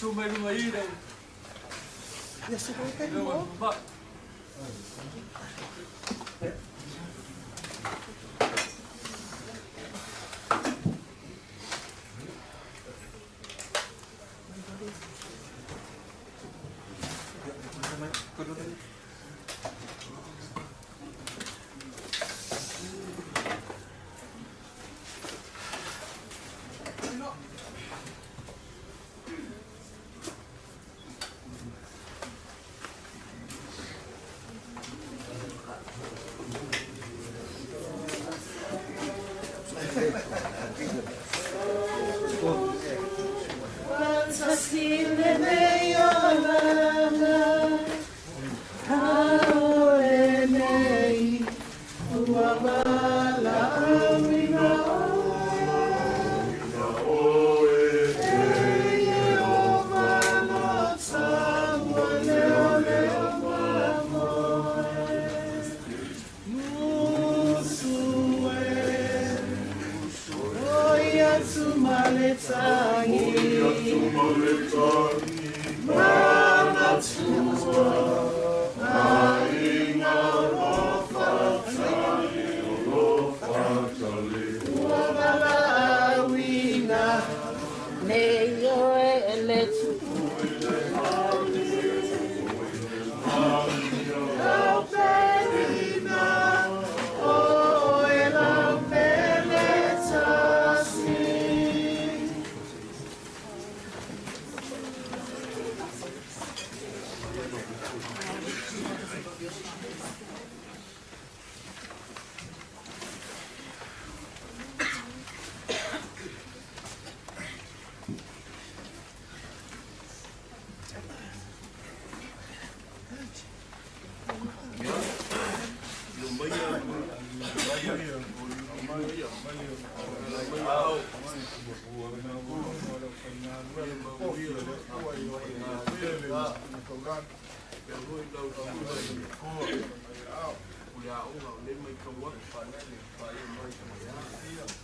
Susu mai luga i lau. Ia se koe kai mo. Ma.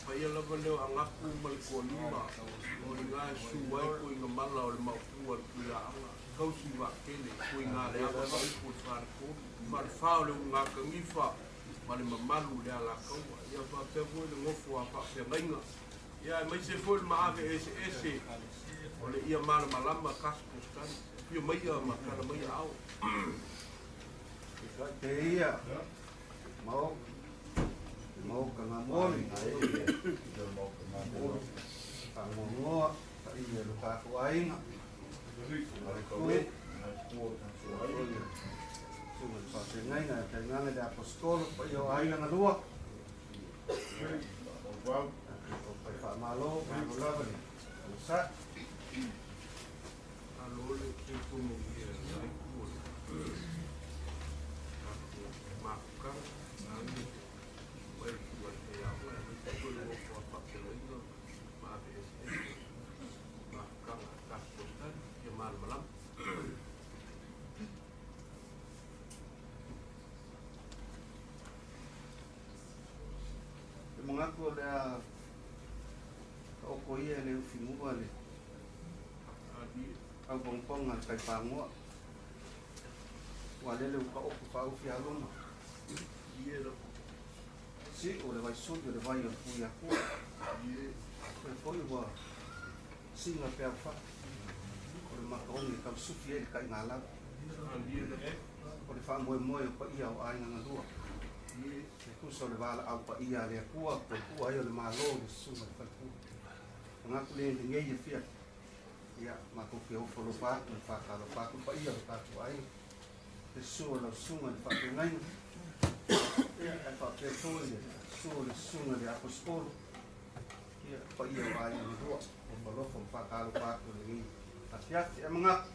Paia lava leo agaku ma le tualima o le ga su ai ko inga mala o le maupua le tuiaaga kausi vaatele ko inga le ava ma upu le faletolu falefa o le ugakagifa ma le mamalu le alakaua ia faapea foi le gofo a faafeagaiga ia aemaise foi le maave eseese o le ia malamalama gospel study fia maia ma tala maia ao. Te ia, mau, mau ka ngā moli. Whangongoa, ka ia lo tākou aiga. Koe, Sunga le whawhengainga, te ngana le apostolo, pa ia o aiga nga lua. O pai whamalo, malo lava le sa. Alo le te tumu ia ai ku o le mafukaga mai le tua le faiaoga aemaise foi le gofo a faafeagaiga ma ave eseese mafukaga gospel study ia malamalama. E manatu o le a ka oko ia le ufimua le au pongponga le kaipagoa. Ua lele uka oko faaufi aloma. Si o le vaisuli o le vai o le pui akua. E foi ua singa pe au fa. O le makaogi e tausufi ai le kaigalau. O le faamoemoe o paia o aiga galua. E tusa o le valaau paia a le Atua, po o ai o le Malo le susuga i le falepule. Manatu le lenei e fia ia matou te ofo alofa atu ma faatalofa atu le paia o le tatou aiga. Le susu o lau susuga i le faafeagaiga, ia ae faapea foi le susu o le susuga i le Aposetolo, ia paia o aiga galua. Ofo alofa ma faatalofa atu i lenei afiafi. Ae manatu,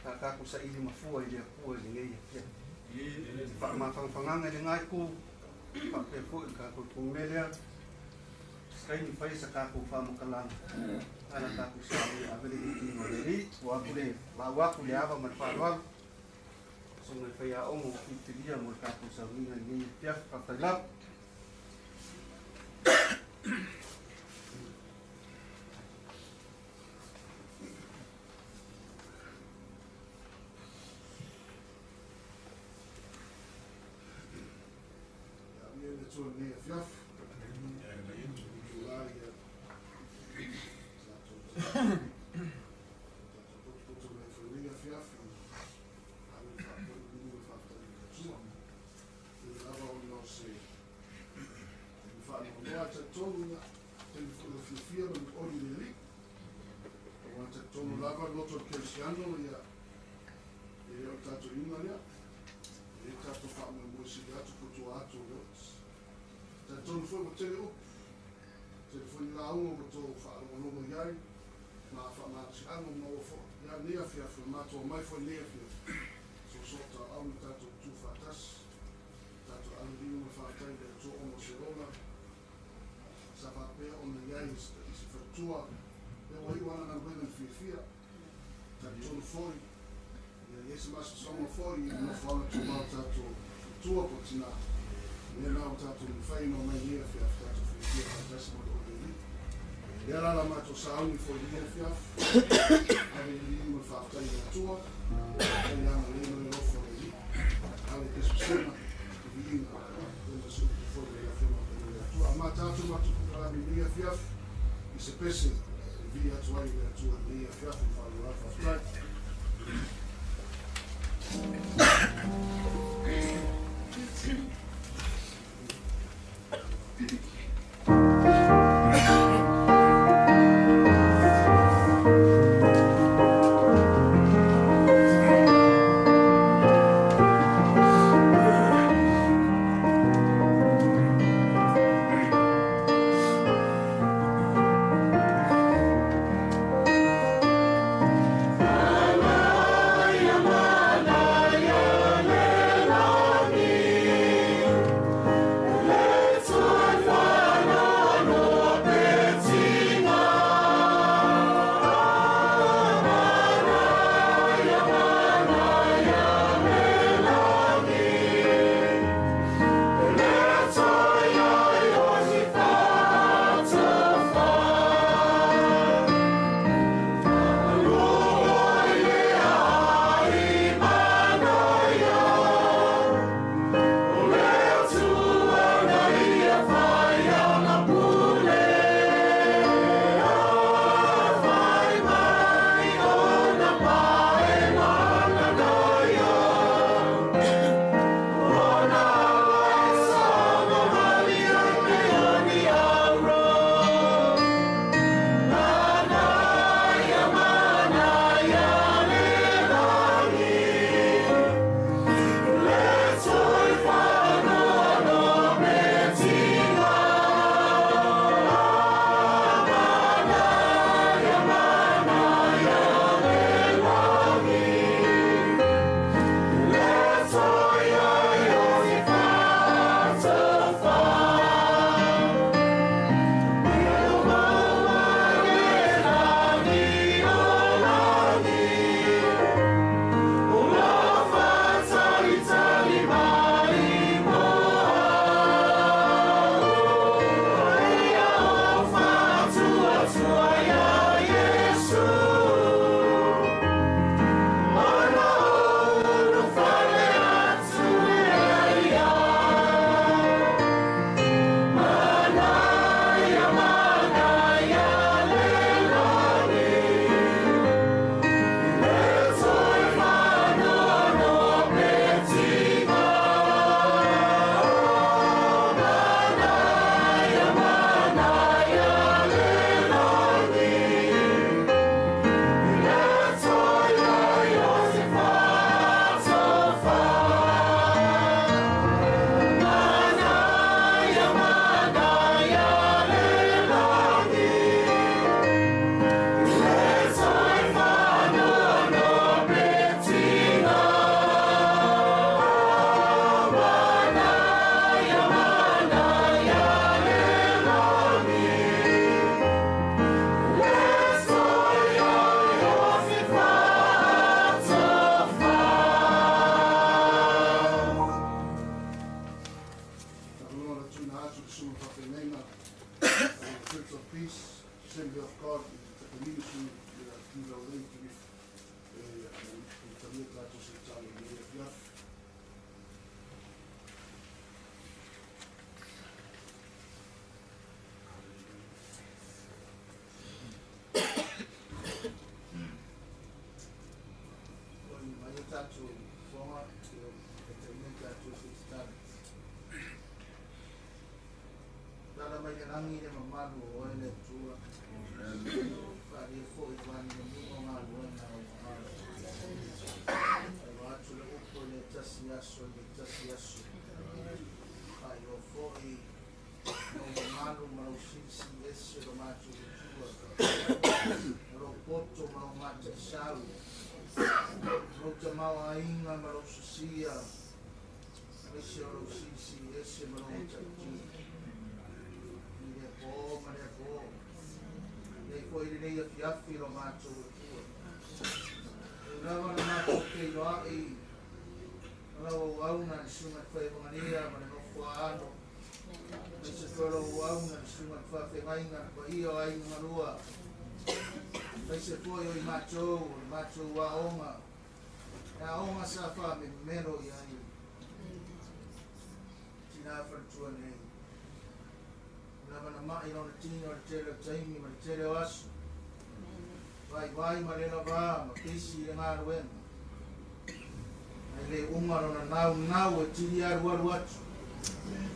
sa tatou saili mafua i le Atua i lenei afiafi. Faamafangafagaga i lena itu, faapea foi i le tatou itu lea. Se taimi fai sa tatou faamatalaga, ala tatou sauni e ave le tino le alii, ua atu le lau atu le ava ma le faaaloalo. Susuga i le faiaoga ua filifilia mo le tatou sauniga i lenei afiafi. Faafetai lava. Atua i lenei afiafi. Itulā ia tatou tatou potopoto mai foi i lenei afiafi, ave le faapoi le faafetai i le Atua. E lava ona o se taimi faanoanoa, e talitonu ia taimi foi o fiafia ma le oli i le Alii. Aua e talitonu lava le loto o le kerisiano ia e le o le tatou iuga lea. E le tatou faamoemoe sili atu po o tua atu o le oti. Talitonu foi ua tele upu, tele foi ni lauga ua tou faalogologo i ai, ma faamalosiaga ua maua foi. Ia lenei afiafi, ua matou omai foi lenei afiafi, soosootaoau ma tatou tutu faatasi, tatou ave liu ma faafetai i le Atua ona o se ola sa faapea ona i ai i se faletua, lea ua iu ana galuega i le fiafia. Talitonu foi, ia i ai se masosoga foi i le nofoaga tumau o tatou faletua po o tina, lea la ua tatou mafai ona omai nei afiafi tatou fiafia faatasi ma le oli alii. Lea la la matou sauni foi i lenei afiafi, ave le liu ma le faafetai i le Atua, faafetai le agalelei ma le alofa o le Alii, ave le pesepesega, le viiga, ia ma se upu foi i le Afioga Paia i le Atua. A mata atu matou polokalame i lenei afiafi, i se pese e vii atu ai i le Atua i lenei afiafi, ma faaaloalo faafetai. Mai le lagi le mamalu o oe le Atua. Faalia foi le vanimonimo galuega o aao. Alo atu le upu i le tasi aso i le tasi aso. Faailoa foi lou mamalu ma lou silisili ese lo matou Atua. O lou poto ma lou mataisau. Lou tamaoaiga ma lou sosia. Aemaise o lou silisili ese ma lou matautia. I lea pō ma lea pō. Nei foi lenei afiafi lo matou Atua. E lava na matou feiloai ma lau auauna le susuga i le faifagalia ma le nofoaano. Aemaise foi o lau auauna le susuga i le faafeagaiga le paia o aiga galua. Aemaise foi o i matou o le matou aoga. Le aoga sa faamemelo i ai tina faletua nei. Lava na mai lona tino le tele o taimi ma le tele o aso. Vaivai ma le lava ma pisi i le galuega. Ae le uma lona naunau e tili alualu atu.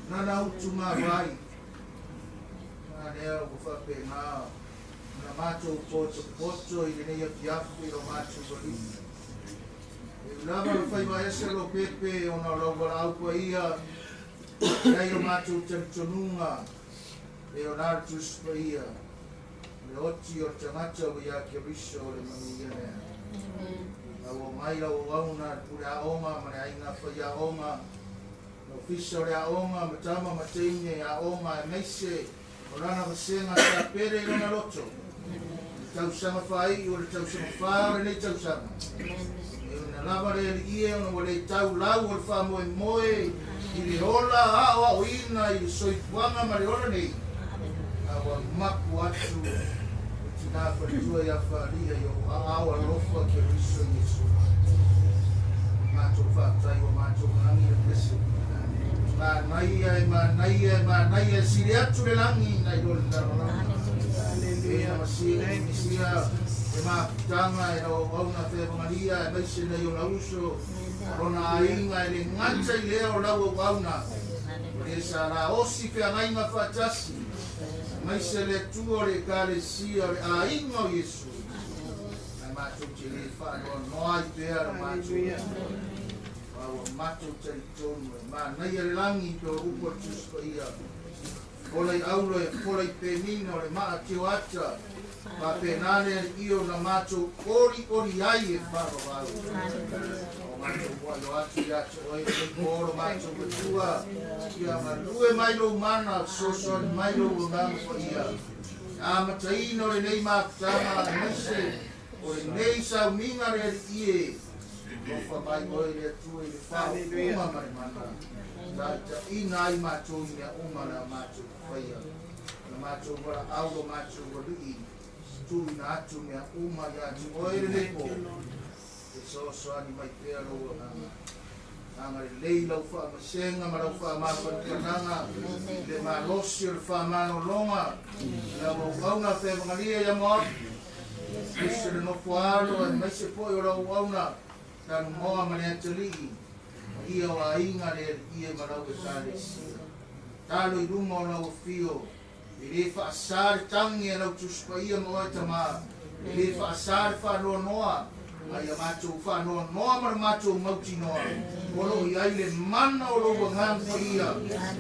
Lana utu mavae. A lea ua faapena ona matou potopoto i lenei afiafi lo matou alii. E ui lava o le faiva ese o Lopepe ona o lau valaau paia e ai lo matou talitonuga e o la le Tusi Paia, o le oti o le tagata ua ia Keriso o le manuia lea. Lau mai lau auauna le pule aoga ma le aiga faiaoga, le ofisa o le aoga ma tama ma teine aoga aemaise o lana vasega sa pele i lona loto. Le tausaga faaiu o le tausaga fa o lenei tausaga. E una lava le alii e ona ua le tau lau o le faamoemoe i le ola aoaoina i le soifuaga ma le ola nei. A ua mapu atu le tina faletua ia Faalia i ou aao alofa Keriso Iesu. Matou faafetai ua matou lagi le pese. Manaia e manaia e manaia e sili atu le lagi nai lo le lalolagi. E na masia e misia e mafutaga e lau auauna feavagalia aemaise nai ona uso lona aiga e le gata i lea o lau auauna. O le sa laosi feagaiga faatasi aemaise le Atua o le Ekalesia o le aiga o Iesu. Ae matou te le faanoanoa ai pea lo matou Atua. A ua matou talitonu e manaia le lagi pe o upu a le Tusi Paia. Fola i aulo e fola i penina o le maa tio ata. Faapena le alii o na matou olioli ai e faavavau. O matou moaio atu ia te oe lenei po lo matou Atua. Ia galue mai lou mana, fesoasoani mai lou agaga paia. Amataina o lenei mafutaga aemaise o lenei sauniga le alii e. Alofa mai oe le Atua i le faaupuga ma le mana. Taitaiina ai matou i mea uma le a matou faia. Na matou valaau lo matou alii. Tuuina atu mea uma ia te oe lenei po. E fesoasoani mai pea lou agaga. Agalelei lau faamasega ma lau faamafanafanaga i le malosi o le faamanologa. Lau auauna feavagalia ia Moapi. Aemaise le nofo alo aemaise foi o lau auauna Tanumoa ma le atalii. Paia o aiga le alii e ma lau Ekalesia. Talo i luma o lau afio. E le faasa le tagi a lau Tusi Paia ma oe Tama. E le faasa le faanoanoa. A ia matou faanoanoa ma le matou mautinoa. O lo o i ai le mana o lou agaga paia.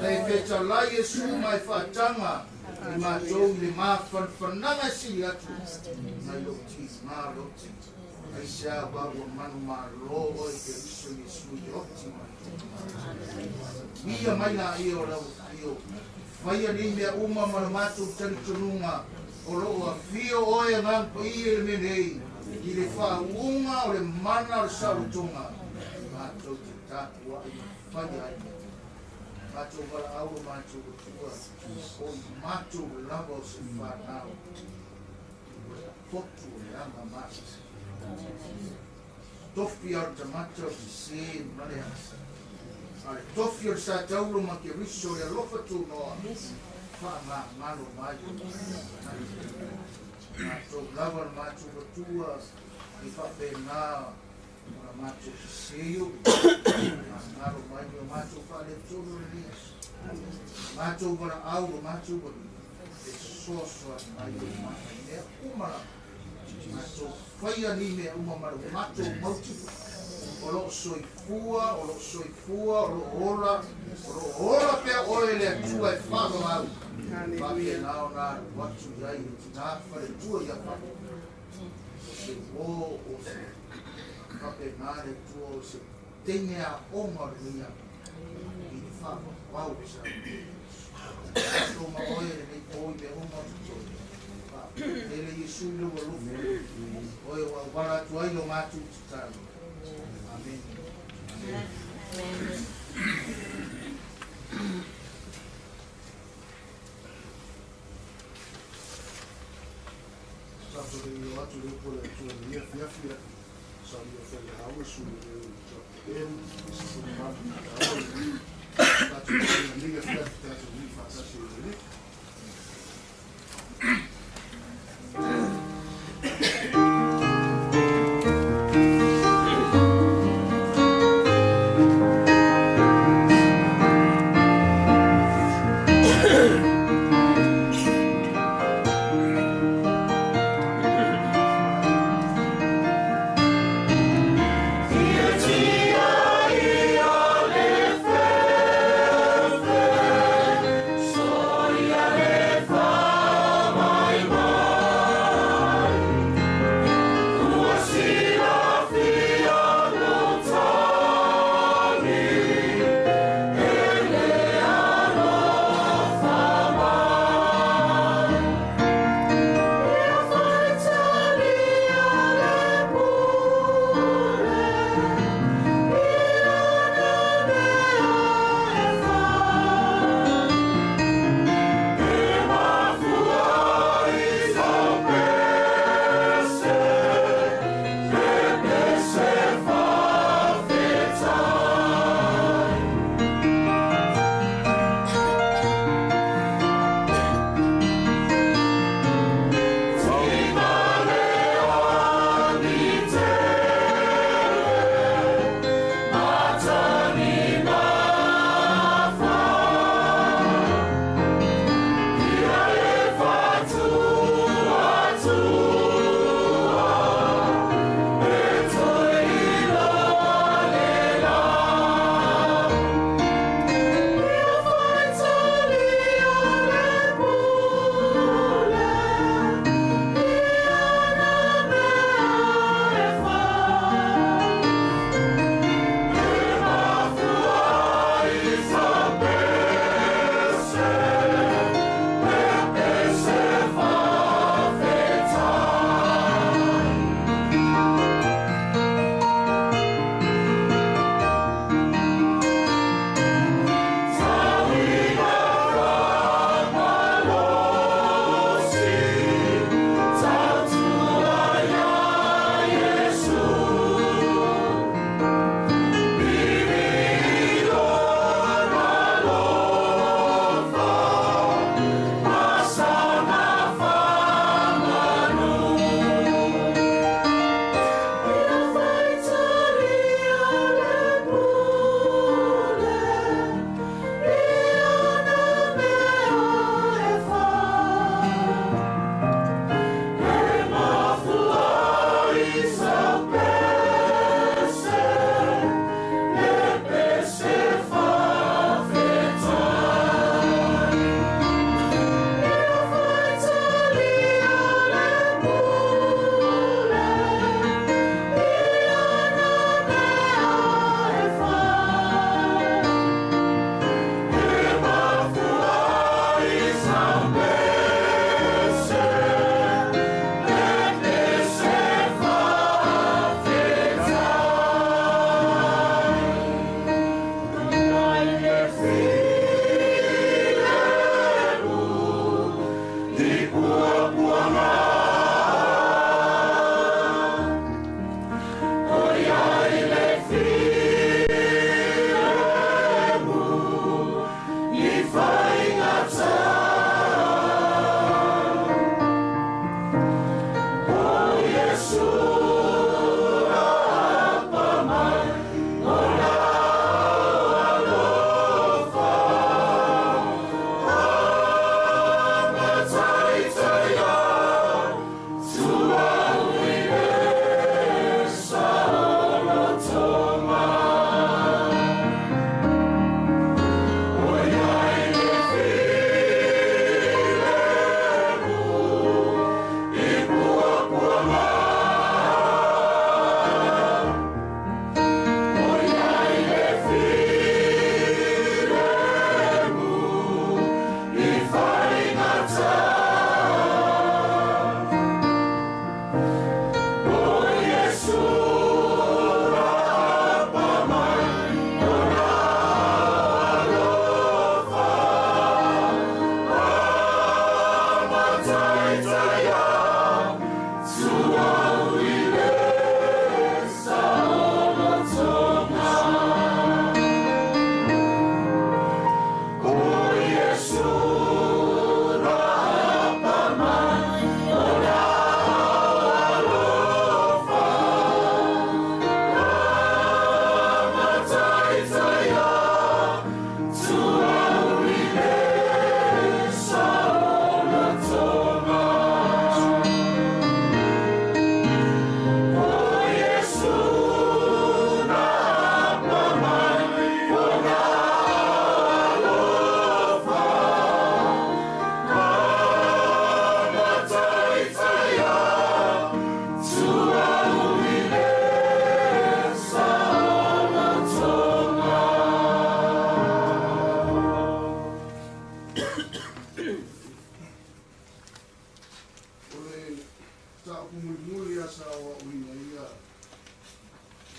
E fetalai Iesu ma e faataga i matou i le mafanafanaga e sili atu nai lou tiga le oti. Aisea ua ua manumalo oe Keriso Iesu i le oti mai. Ia mai la ia o lau afio. Faia nei mea uma ma le matou talitonuga o lo o afio oe agaga paia i le mea nei i le faauuga o le mana o le saolotoga. Matou te tapuai ma faia ai mea. Matou valaau o matou Atua o i matou lava o se fanau. O le apotu o le aga masasa. Tofi o le tagata o sese ma le asa. A le tofi o le sataulo ma Keriso le alofa tunoa. Faagagalo mai. Matou lava le matou Atua i faapena Ona matou sese o Ngalo mai o matou faaletonu lenei aso. Matou valaau o matou alii, e fesoasoani mai o matou mea uma lava. Matou faia ni mea uma ma le matou mautinoa. O loo soifua, o loo soifua, o loo ola, o loo ola pea oe le Atua e faavavau. Faapena ona alu atu i ai le tina faletua ia Faapo. O se uō, o se faapena le Atua, o se teine aoga o lenei aoga i le faavavau o se Tatou ma oe lenei po i mea uma o totoe. Faapele Iesu i lou alofa. Oe ua auala atu ai lo matou tatalo. Amen. Amen. Tatou le io atu le upu a le Atua i lenei afiafi, ia saunia foi le lauga sui o le Dr. M, se foi mamalu i taua le tatou paia lenei afiafi tatou alii faatasi ai le Alii. Ia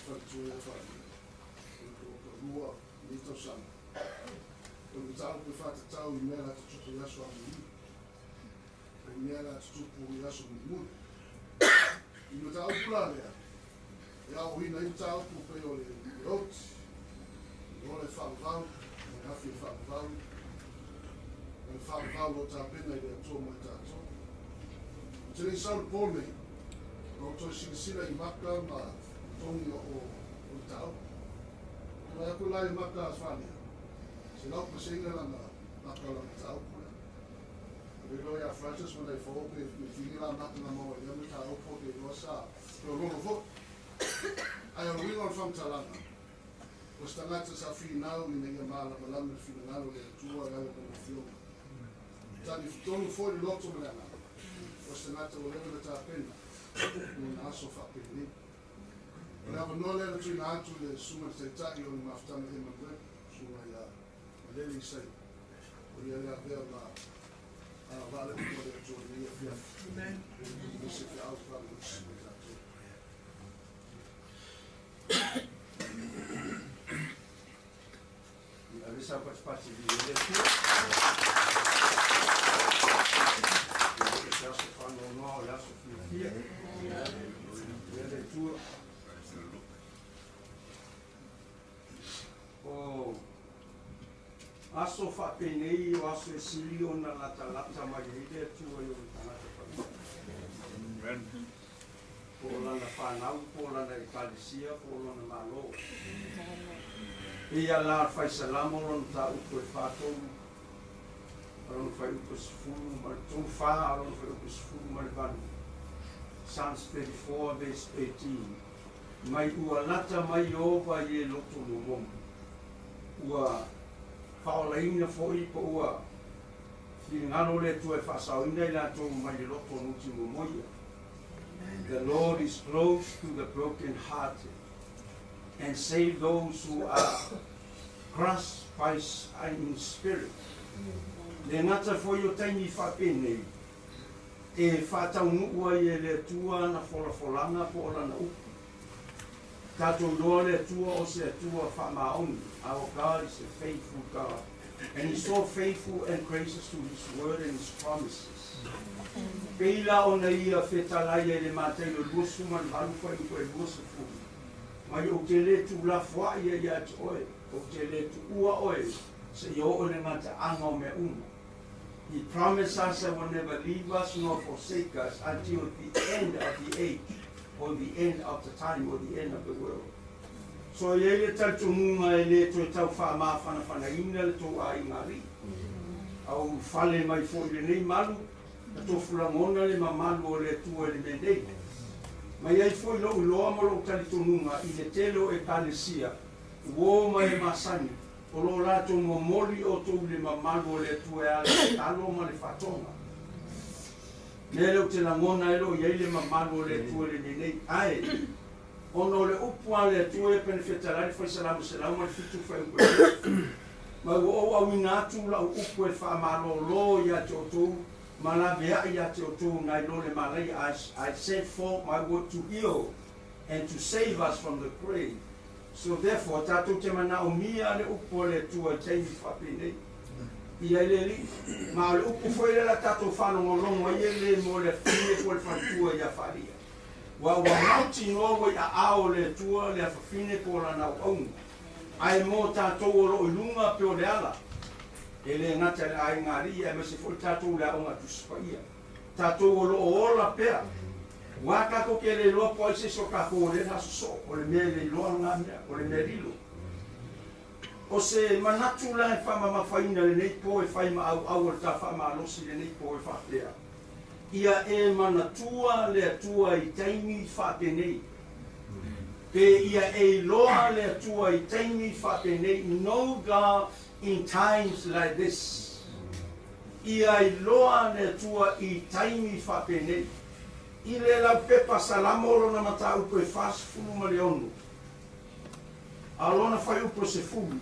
faletua ia Faalia, o lua nei tausaga. O le mataupu e faatatau i mea la tutupu i aso amuli. O mea la tutupu i aso mulimuli. I le mataupu la lea, e aoina ai mataupu pei o le oti, le ola e faavavau, ma le afi e faavavau, ma le faavavau o lo o tapena i le Atua mo i tatou. Ou te le i sau i le po nei, na ou toe silasila i maka ma togi o le mataupu. Tulai atu la i maka a Falia, 100% lana maka o lana mataupu lea. O le iloa ia Francis ma nai fao pe me fini la maka na maua i lea mataupu o te iloa sa feoloolo foi. Ae o le uiga o le faamatalaga, o se tagata sa finau ina ia malamalama le finagalo o le Atua e ala i lana Afioga. Talitonu foi le loto ma le agaga, o se tagata ua leva ona tapena mo ona aso faapenei. O le avanoa lea na tuuina atu i le Susuga i le Taitai o le Mafutaga Emanuele, Susuga ia Malele Isaia, o ia le avea ma vaa le upu a le Atua i lenei afiafi. Amen. Se feau faalusi mo tatou. Ave sa patipati i le Atua. E se aso whanonoa o le aso fiafia. Ia le Atua. O aso faapenei o aso e sili ona latalata mai ai le Atua i ona tagata paia. Amen. Po o lana whanau, po o lana ekalesia, po o lona malo. Ia la whaisalamo lona ta upu e whātolu, a lona whai upu 10, ma le 34, a lona whai upu 18. Psalms 34 verse 18. Mai ua lata mai ova i e loto momomo. Ua whaolaina foi po ua whingalo le Atua e whaasaoina i latou mai le loto nuti momoia. The Lord is close to the broken-hearted and save those who are crushed by in spirit. Le gata foi o taimi faapenei e faataunuu ai e le Atua na folafolanga po o lana upu. Tatou iloa le Atua o se Atua faamaoni. Our God is a faithful God. And He's so faithful and gracious to His word and His promises. Pei la ona ia fetalai ai le Mataio 28 fuaiupu e 20. Mai ou te le tuulafoai ai ia te oe, ou te le tuua oe, seia oo i le gataaga o mea uma. He promised us that will never leave us nor forsake us until the end of the age, or the end of the time, or the end of the world. So e i ai le talitonuga e lē toe tau faamafanafanaina le tou aiga alii. Au ulufale mai foi i lenei malu, na tofu lagona le mamalu o le Atua i le mea nei. Mai ai foi lo'u iloa ma lo'u talitonuga i le tele o ekalesia, uō ma e masani, o loo latou momoli outou i le mamalu o le Atua e ala i le talo ma le faatoga. Mea lea ou te lagona ai loo i ai le mamalu o le Atua i le mea nei. Ae, ona o le upu a le Atua ia pene fetalai le faisalamo 107 fuaiupu e 20. Ma ua ou auina atu la'u upu e faamalōlō iā te outou ma lavea'i iā te outou nai lo le malaia. I sent forth my word to heal and to save us from the grave. So therefore, tatou te manaomia le upu a le Atua i taimi faapenei. Ia i le Alii, ma o le upu foi lea la tatou faalogologo ai e lē mo le afafine po o le faletua ia Faalia. Ua ua mautinoa ua i aao o le Atua le afafine po o lana auauna. Ae mo tatou o loo i luga pe o le ala, e lē gata i le aiga alii aemaise foi tatou i le aoga Tusi Paia. Tatou o loo ola pea. Uā tatou te le iloa po o ai se isi o tatou o lea na sosoo, o le mea e le iloa lena mea, o le mea lilo. O se manatu la e faamamafaina lenei po e fai ma auau o le ta faamalosi lenei po e faapea, Ia e manatua le Atua i taimi faapenei. Pe ia e iloa le Atua i taimi faapenei. Know God in times like this. Ia iloa le Atua i taimi faapenei. I le laupepa Salamo lona mataupu e 46, a o lona fuaiupu e 10,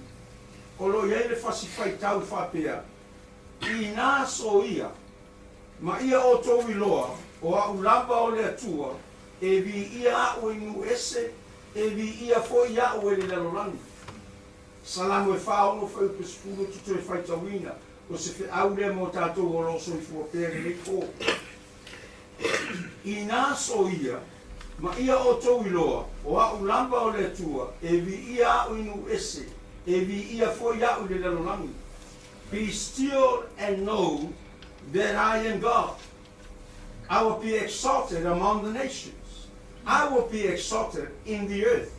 o lo o i ai le fasi faitau faapea, Inā soia, ma ia outou iloa, o a'u lava o le Atua, e viia a'u i nuu ese, E viia foʻi aʻu e le lalolagi. Salamo e 46 fuaiupu 10 ou te toe faitauina, o se feau lea mo tatou o loo soifua pea i lenei pō. Inā soia, ma ia outou iloa, o aʻu lava o le Atua, e viia aʻu i nuu ese, e viia foʻi aʻu i le lalolagi. Be still and know that I am God. I will be exalted among the nations. I will be exalted in the earth.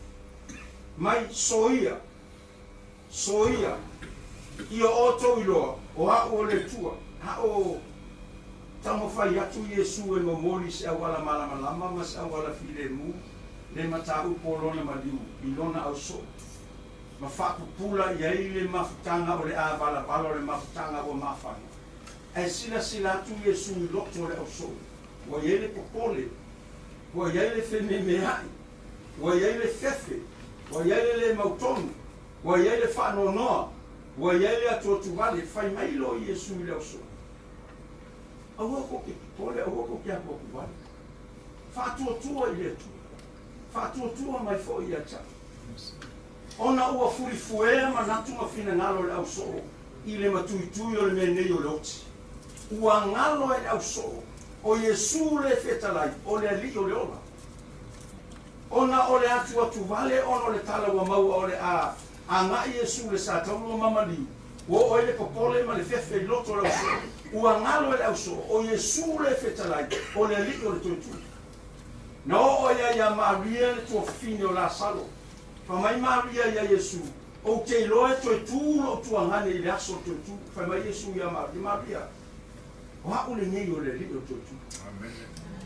Mai soia, soia, ia outou iloa, o aʻu o le Atua. A o taumafai atu Iesu e momoli se auala malamalama ma se auala filemu le mataupu o lona maliu i lona ausoo, ma faapupula i ai le mafutaga o le avalavala o le mafutaga ua mafana. Ae silasila atu Iesu i loto o le ausoo, ua i ai le popole, ua i ai le fememeaʻi, ua i ai le fefe, ua i ai le lē mautonu, ua i ai le faanoanoa, ua i ai le atuatuvale. Fai mai loa Iesu i le ausoo, Aua kou te popole, aua kou te atuatuvale. Faatuatua i le Atua, faatuatua mai foʻi ia te aʻu. Ona ua fulifuea manatu ma finagalo o le ausoo i le matuitui o le mea nei o le oti. Ua galo e le ausoo o Iesu le fetalai o le Alii o le ola. Ona o le atuatuvale ona o le tala ua maua o le a agaʻi Iesu le sa taulua ma maliu, ua oo ai le popole ma le fefe i loto o le ausoo. Ua galo e le ausoo o Iesu le fetalai o le Alii o le Toetui. Na oo ai ia Maria le tuafafine o Lasalo. Fai mai Maria iā Iesu, Ou te iloa e toe tū loʻu tuagane i le aso o le toe tū. Fai mai Iesu iā Maria, Maria, o aʻu lenei o le Alii o le toe tū.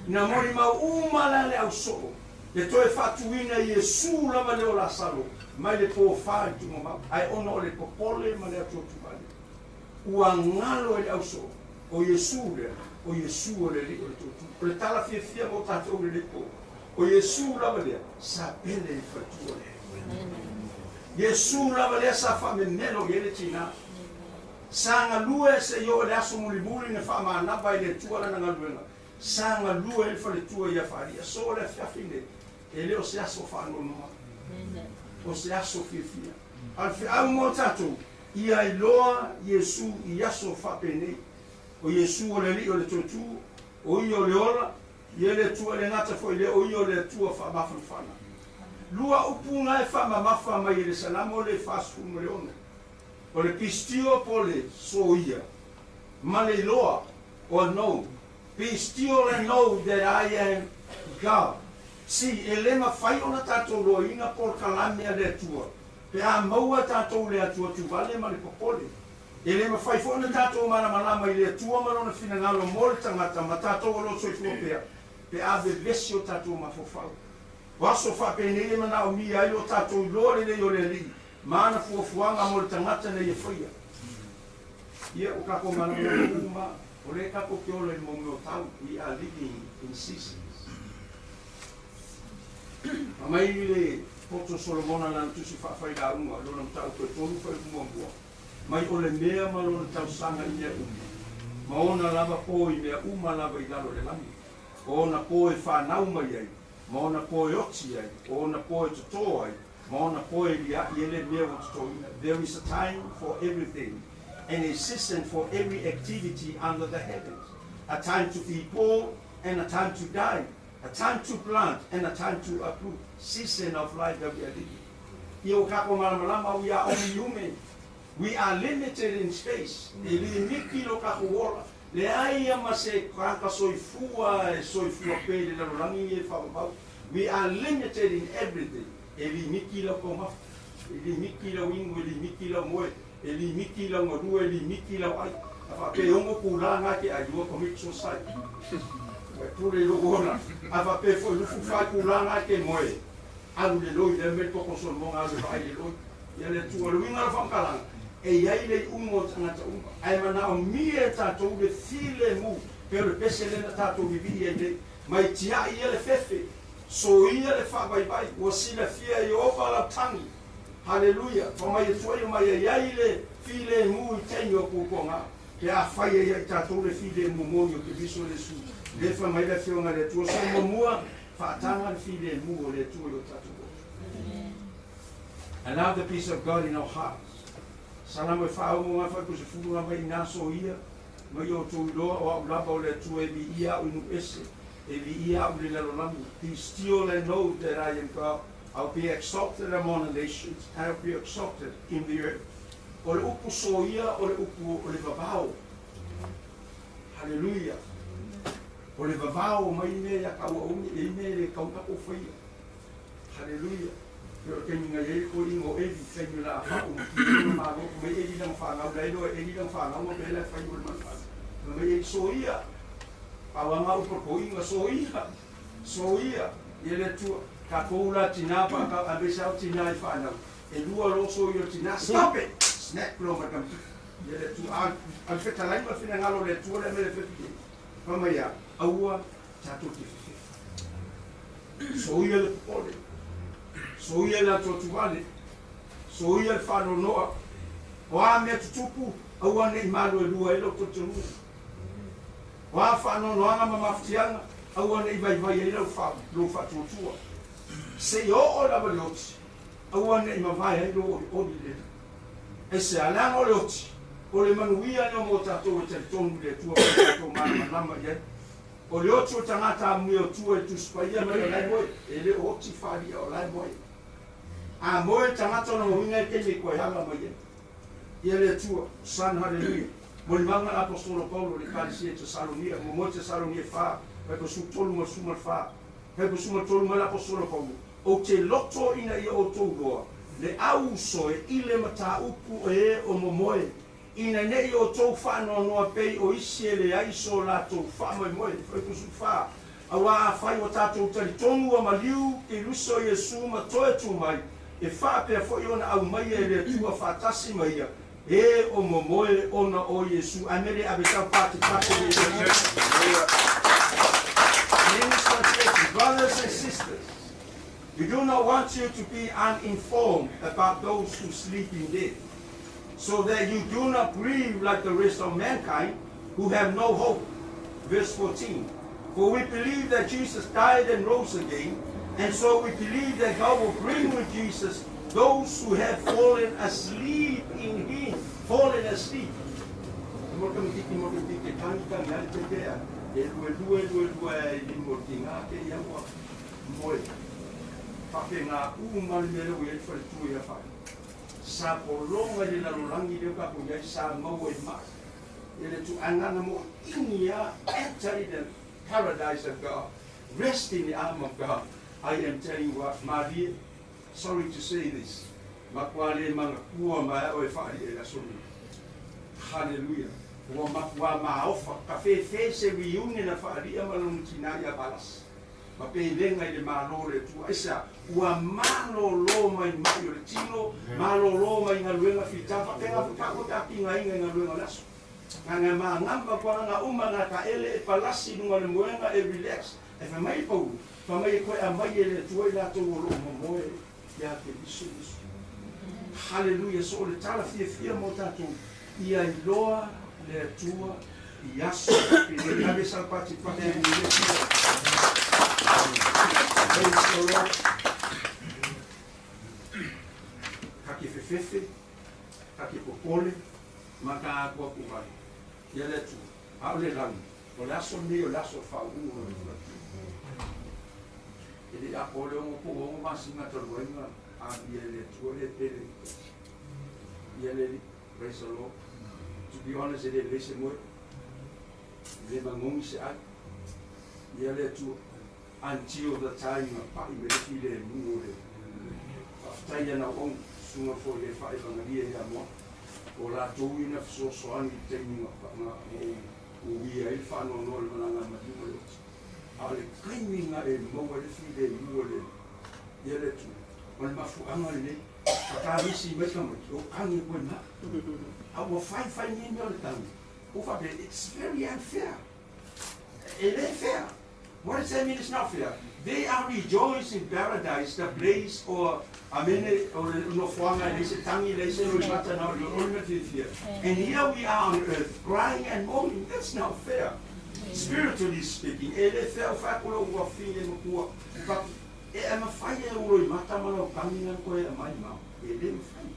Na molimau uma la le ausoo, le toe faatuina e Iesu lava lea o Lasalo mai le pō fa i tugamau, ae ona o le popole ma le atuatuvale, ua galo e le ausoo o Iesu lea, o Iesu o le Alii o le toe tū. O le tala fiafia mo tatou i lenei pō, o Iesu lava lea sa pele i le faletua lea. Iesu lava lea sa faamemelo i ai le tinā. Sa galue seia oo i le aso mulimuli na faamanava ai le Atua lana galuega. Sa galue ai le faletua ia Faali'a. So o le afiafi lenei, e le o se aso faanoanoa, o se aso fiafia. A o le feau mo tatou, ia iloa Iesu i aso faapenei. O Iesu o le Alii o le Toetū, o ia o le ola, ia le Atua e le gata foi i lea, o ia o le Atua faamafanafana. Lua upu na e faamamafa mai e le Salamo le 46. O le pistio po o le soia ma le iloa o know. Be still and know that I am God. See, e le mafai ona tatou loaina polokalame a le Atua pe a maua tatou le atuatuvale ma le popole. E le mafai foi ona tatou malamalama i le Atua ma Lona finagalo mo le tagata ma tatou o lo o soifua pea pe a vevesi o tatou mafaufau. O aso faapenei e manaomia ai lo tatou iloa lelei o le Alii ma ana fuafuaga mo le tagata ina ia faia. Ia, ua tatou malamalama uma, o lea tatou te ola i le mau mea o tau, we are living in seasons. Aumai le poto o Solomona lana tusi faafailaauga, lona mataupu e tolu fuaiupu muamua. Mai o le mea ma lona tausaga i mea uma, ma ona lava pō i mea uma lava i lalo o le lagi. O ona pō e fanau mai ai, ma ona pō e oti ai, o ona pō e totō ai, ma ona pō e liaʻi ai le mea ua totōina. There is a time for everything and a season for every activity under the heavens, a time to be born and a time to die, a time to plant and a time to uproot. Season of life that we are living. Ia ua tatou malamalama, we are only human. We are limited in space. E limiti lo tatou ola. Leai ia ma se tagata soifua e soifua pea i le lalolagi e faavavau. We are limited in everything. E limiti lau taumafa, e limiti lau inu, e limiti lau moe, e limiti lau galue, e limiti lau ai. A faapea e 6 itulā na e te ai, ua commit suicide. Ua e pule i lou ola. A faapea foi 24 itulā na e te moe, alu i le loi, lea mea le toto o Solomona alu e vaai i le loi. Ia le Atua, o le uiga o le faamatalaga, e i ai le iuga o tagata uma, ae manaomia e tatou le filemu, pei o le pese lea na tatou vivii ai nei, mai tiaʻi ia le fefe, soia le faavaivai, ua silafia e Ieova lau tagi. Haleluia! Fa mai Atua ia mai e i ai le filemu i taimi o puapuaga, pe afai e ia i tatou le filemu moni o Keriso Iesu. Lea e fai mai le Afioga a le Atua, so muamua, faataga le filemu o le Atua i o tatou loto. Allow the peace of God in our hearts. Salamo e whaongo ngā whai ko se furu ngā mai nā so ia, mai o tō iloa o au lava o le Atua e vi ia au inu ese, e vi ia au le lalolagi. Be still and know that I am God. I'll be exalted among the nations, and I'll be exalted in the earth. O le upu so ia, o le upu o le vavao. Hallelujah. O le vavao mai mea ia kaua umi, e ime le kauna o whaia. Hallelujah. Pe o te minga ei ko ingo e vi whenyu la wha o ki o malo, mai e li lang whanau, lai loa e li lang whanau, ma pela whai o le manwhana. Mai e so ia, awanga upo ko inga so ia, so ia, i le tua, ka koula tina pa ka abe sau tina i whanau. E lua lo so ia tina, stop it! Snap lo ma kam. I le tua, al wheta lai ma whina ngalo le tua le mele whiti. Pama ia, aua, tātou te whiwhi. So ia le popole. So ia le atuatuale. So ia le whanonoa. O a mea tutupu, aua nei malu e lua e lo totonu. O a whanonoanga ma mafutianga, aua nei vai vai e lau wha, lo whatuatua. Se i o o lava le oti, aua nei mawai ai lo ori ori le. E se alanga o le oti, o le manuia ni o mō tātou e talitonu le tua o tātou mana manama i ai. O le oti o tangata a mui o tua e tuspaia mai o lai moe, e le oti wharia o lai moe. A moe tangata o winga e teime koe hala mai e. Ia le tua, san hallelujah. Mo le manga apostolo Paulo le kalisia te Salonia, mo mo te Salonia wha, pai ko su tolu ma su ma wha, pai ko su ma tolu ma l'apostolo Paulo. O te loto ina ia o tauroa, le au soe i le mata upu e o momoe, ina nei o tau whanoanoa pei o isi e le aiso la tau wha moe, whai ko su wha. Awa a whai o tātou tari tonu a maliu, ke luso Yesu ma toe tū mai, e wha pea fo i ona au mai e le tua whatasi mai ia, e o momoe ona o Yesu. A mele abe tau pāte pāte le Yesu. Brothers and sisters, we do not want you to be uninformed about those who sleep in death, so that you do not grieve like the rest of mankind who have no hope. Verse 14, for we believe that Jesus died and rose again, and so we believe that God will bring with Jesus those who have fallen asleep in him. Fallen asleep. Enter in the paradise of God. Rest in the arm of God. I am telling you what, Maria, sorry to say this. Makwale manga kua mai o e whaari e la sonu. Hallelujah. Ua makua maofa. Ka whewhe se reunion a whaari a malungu tina ia balas. Ma pe lenga i le malo le tua. Esa, ua malo lo mai mai o le tino, malo lo mai ngā luenga whitafa. Penga whakako taki ngā inga ngā luenga laso. Ngā ngā maa ngamba kwa ngā uma ngā ka ele e palasi nunga le moenga e relax. E whamai pau, whamai e koe a mai e le tua i lātou o lo momoe ia te liso liso. Hallelujah. So o le tala fia fia mō tātou ia iloa le Atua i aso pe le ave salpati pate i le tua. Praise the Lord. Ka ke whewhewhe, ka ke popole, ma ka akua kuwai. Ia le Atua, a o le langi, o le aso nei o le aso whau o le tua. E le ako le ongo po ongo masinga taluainga a ia le tua le pele. Ia le, praise the Lord. To be honest, e le lese moe. Le mangongi se ai. Ia le tua. Until the time a pai me le file e mungo le. Whaftai ana ong sunga fo le whae vangalia ia moa. O la tau ina whasosoani te minga nga o uia i whanoanoa le mananga maliu le oti. A le kaiminga e maua le file e mua le ia le tu. O le mafuanga le nei. Whakarisi mai ka mai. O kangi koe ma. A ua whai whai ni mea o le tangi. O whape, it's very unfair. It ain't fair. What does that mean it's not fair? They are rejoicing in paradise, the place or amene or no fuanga le se tangi le se no mata na o le fia. And here we are on earth crying and moaning. That's not fair. Spiritually speaking, ele fair fa ko lo wa fi le mo E e mawhai e uro i mata ma lau kangi ngā koe e mai mau. E le mawhai.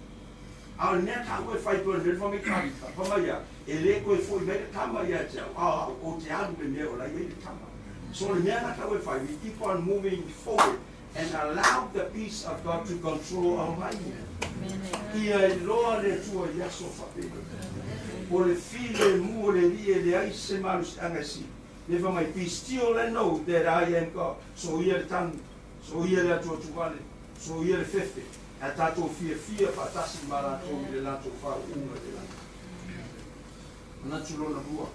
A o le mea ka ue whai pua le whamai ka whamai ia, e le koe fo i mea tama ia te au, a o te alu le mea o lai le tama. So le mea na ka ue whai, we keep on moving forward and allow the peace of God to control our mind. Ia i loa le tua i aso whapele. O le file mu o le li e le ai se malu se anga si. Never my be still and know that I am God. So ia le tanu, so ia le atua tuwale, so ia le fefe. A tātou fia fia whatasi ma rātou i le lātou whau unga te langi. Manatu lona lua.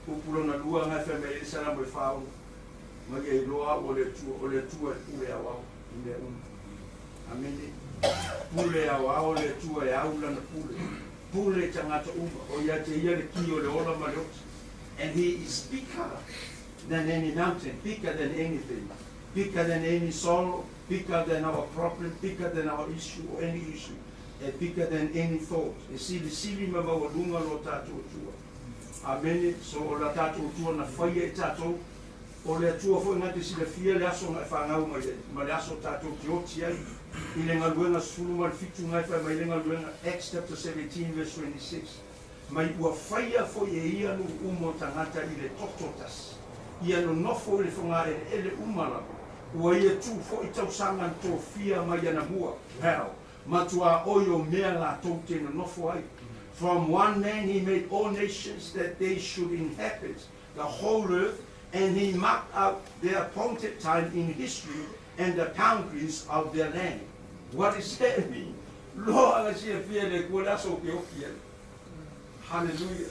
Upu lona lua ngai whai mai e sara mo e whao. Mai e loa o le tua e pule au au i mea uma. Amene. Pule au au le tua e au lana pule. Pule tangata uma. O ia te ia le ki o le ola ma le oti. And he is bigger than any mountain, bigger than anything, bigger than any sorrow, bigger than our problem, bigger than our issue or any issue, and bigger than any thought. E sili sili ma maualunga lo tātou tua. Amene, so o la tātou tua na whaia e tātou, o le atua foi ngā te sila fia le aso ngā whangau mai e, ma le aso tātou te oti ai, i le ngaluenga 17 ngai whai mai le ngaluenga, Acts chapter 17 verse 26. Mai ua whaia foi e ia nu umo tangata i le tototas. Ia no nofo i le whanga e ele umala. Ua ia tū fo i tausangan tō fia mai ana mua. Hell, matua oio mea la tō te no nofo ai. From one man he made all nations that they should inhabit the whole earth, and he marked out their appointed time in history and the boundaries of their land. What does that mean? Loa nga sia fia le kua le aso ke oki ai. Hallelujah.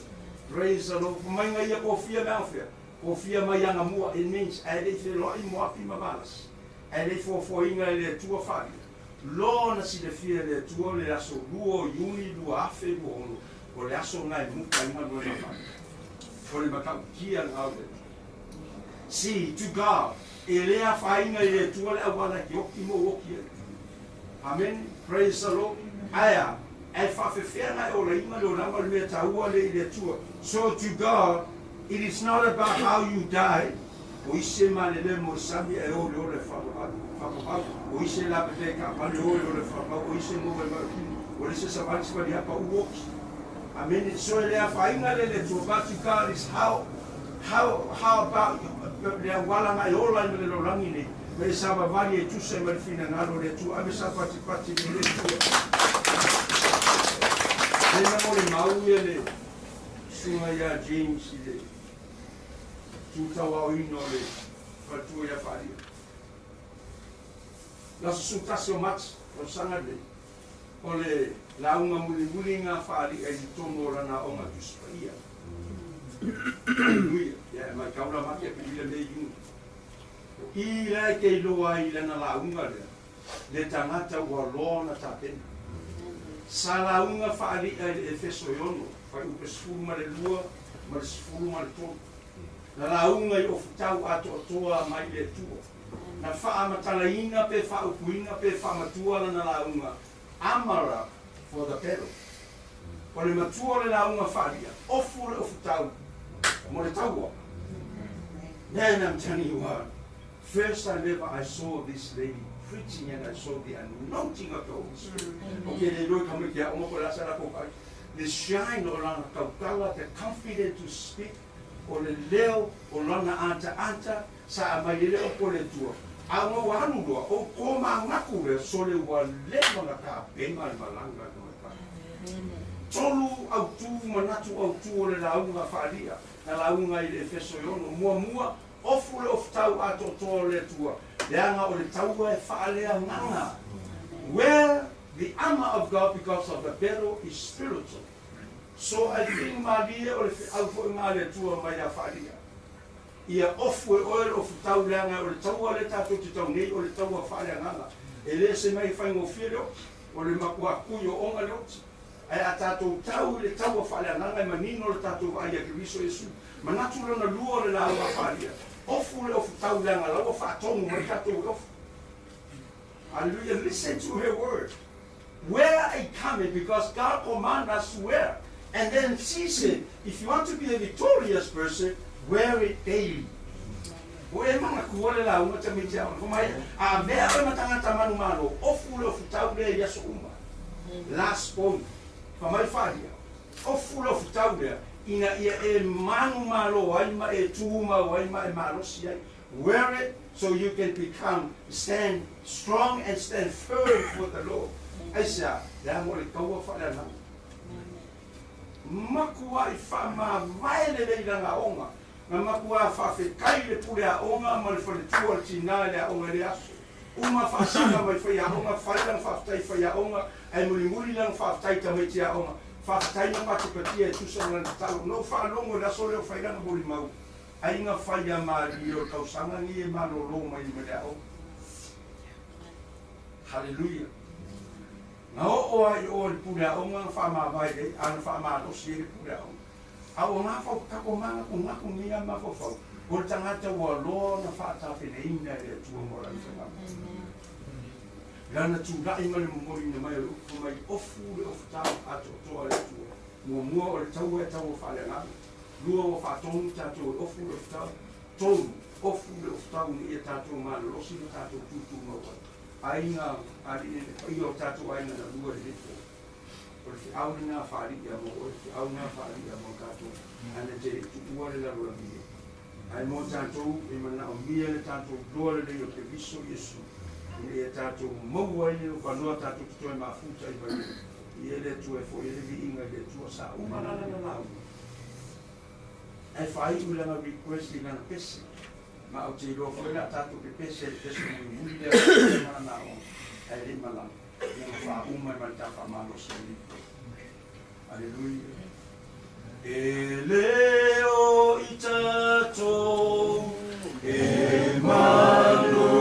Praise the Lord. Mai ngai ia ko fia mea fia. Ko fia mai anga mua. It means ai le fe loa i moapi mamalas. Ai le fo fo inga i le tua whari. Loa na si le fia le tua le aso luo iuni lua afe lua ono. O le aso ngai muka inga lua na whari. O le makau kia ngau le. See, to God, e lea whainga i le tua le awala ki oki mo oki ai. Amen. Praise the Lord. Aia. E whawhewhea ngai o le inga le o langa le mea tāua le i le tua. So to God, it is not about how you die. O ise ma le le mo sami e o le o le whakapau. O ise la pe ka pa le o le o le whakapau. O ise mo le maukini. O le se savali sivali hapa uoki. Amen. So e lea whainga le le tua. But to God is how about le awala ngai ola i le lorangi nei. Me sa vavali e tusa i marifina ngalo le tua. Ame sa pati pati le le tua. Tena mo le mau ia le sunga ia James i le tūtau au ino le whatua ia wharia. La susu tasi o mati, o sanga le, o le launga muli muli ngā wharia i tono o lana o ngā tusipaia. Hallelujah. Ia mai kaula maki a pili le iu. I lai ke iloa i lana launga lea, le tangata ua loa na tāpena. Sa launga whaaria i le Efeso iono, whai upe sefulu ma le lua, ma le sefulu ma le tolu. Na launga i ofutau atoatoa mai le tua. Na whaamatalaina pe whaupuina pe whaamatua lana launga, amara for the battle. O le matua le launga whaaria, ofu le ofutau, mo le taua. Then I'm telling you what, first time ever I saw this lady preaching and I saw the anointing of the Holy Spirit. Okay, le loi kame kia o ko la sala ko kai. The shine o lana kautala, the confident to speak, o le leo o lana anta anta, sa amai le o ko le tua. A ngo wanu loa, o ko mangaku le sole wa le manga ka pema le malanga no ka. Tolu au tu manatu au tu o le launga wharia, na launga i le Efeso iono, mua mua, ofu le ofutau atoatoa le tua. Leanga o le taua e whaalea nganga. Where the armor of God because of the battle is spiritual. So I think Maria o le au fo ngā le tua mai a whaaria. Ia ofu e oe le ofutau leanga o le taua le tātou te tau nei o le taua whaalea nganga. E le se mai whaingofia le oti, o le makua kui o onga le oti. Ai a tātou tau le taua whaalea nganga e manino le tātou ai a Keriso Yesu. Manatu lana lua le laua whaaria. Ofu le ofutau leanga laua whaatongu mai tātou e ofu. Hallelujah. Listen to her word. Where it coming, because God commands us to wear. And then she said, if you want to be a victorious person, wear it daily. O e manatua le lauga tamaiti aoga fai mai, a avea oe ma tagata manumalo, ofu le ofutau lea i aso uma. Last point. Fai mai faaalia, ofu le ofutau lea ina ia e manumalo ai ma e tumau ai ma e malosi ai. Wear it so you can become stand strong and stand firm for the Lord. Aisea? Leaga o le taua faaleagaga. Makuai faamavae lelei lana aoga, na makuā faafetai le pule aoga ma le faletua o le tinā i le aoga i lea aso. Uma faasaga mai faiaoga, fai lana faafetai i faiaoga, ae mulimuli lana faafetai i tamaiti aoga. Faafetai ma patipatia e tusa ma lana tatalo. Na ou faalogo i le aso lea o fai lana molimau, aiga faiamalie o le tausaga nei e malolo mai ma le aoga. Haleluia! Na oo lava i o i le pule aoga na faamavae ai, a na faamalosi ai le pule aoga. A ua gafautako manatunatu nei lava mafaufau, o le tagata ua loa ona faatafeleina e le Atua mo lana tagata. Lana tulai ma le momoliina mai o le upu mai ofu le ofutau atoatoa a le Atua. Muamua o le taua e taua faaleagaga. Lua ua faatonu tatou e ofu le ofutau. Tolu, ofu le ofutau ina ia tatou malolosi ma tatou tutumau ai. Aiga, alii le paia o tatou aiga na lua i lenei po. O le feau lena faaalii mo oe, le feau lena faaalii mo tatou, ae na te le i tuua le lalolagi nei. Ae mo tatou, e manaomia le tatou loa lelei o Keriso Iesu, ina ia tatou maua ai le avanoa tatou te toe mafuta ai mai ai i e le Atua e foi ai le viiga i le Atua. Sa uma la lana lauga, ae faaiu i lana request i lana pese. Ma ou te iloa foi o le a tatou pepese i le pese mulimuli lea o le malana aoga, ae le i malaga, ia ma faauma ai ma le ta faamalosi i lenei po. Aleluia. E le o i tatou e manumalo,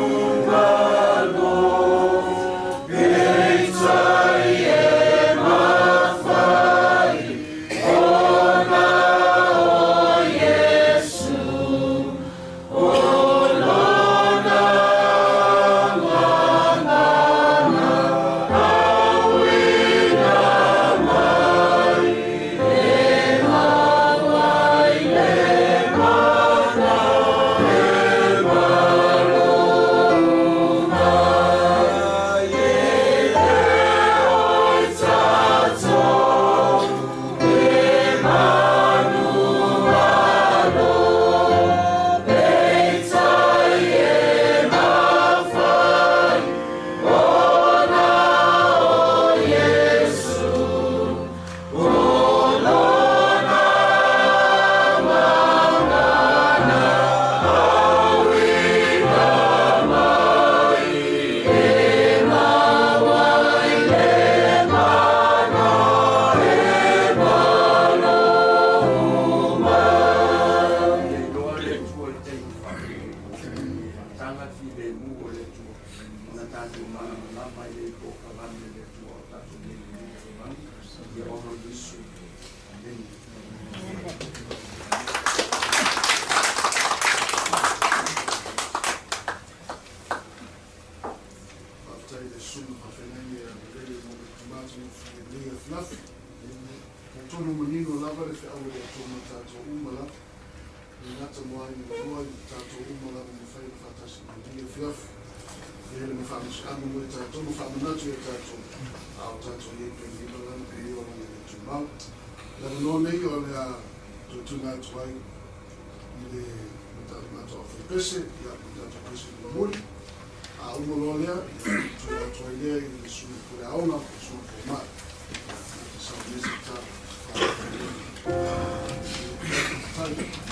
peitai e mafai ona o Iesu o lona gagana auina mai e maua i le mana e malo mai e le o i tatou e manumalo, peitai e mafai ona o Iesu o lona gagana auina mai e maua i le mana e malo mai. Ia iloa le Atua i le taimi faapea, faataga filemu o le Atua, ona tatou malamalama ai lea i polokalame a le Atua o tatou nei i lenei lalolagi. Ia ona o Iesu. Amene. Faafetai i le Susuga Faafeagaiga ia Lelele mo le matagofie i lenei afiafi. Talitonu manino lava le feau a le Atua mo tatou uma lava. E le gata mo aiga na lua i tatou uma lava mafai ona faatasi i lenei afiafi. E le ma faamalosiaga mo i tatou ma faamanatu ia tatou a o tatou i ai pea i lana pe i olaga le tumau. Le avanoa nei o le a toe tuuina atu ai i le matou aufaipese, ia ma tatou pese mulimuli. A uma loa lea, ia tuuina atu ai lea i le susuga pule aoga, le susuga fomai. Ia, na te saunia se tatalo faafetai.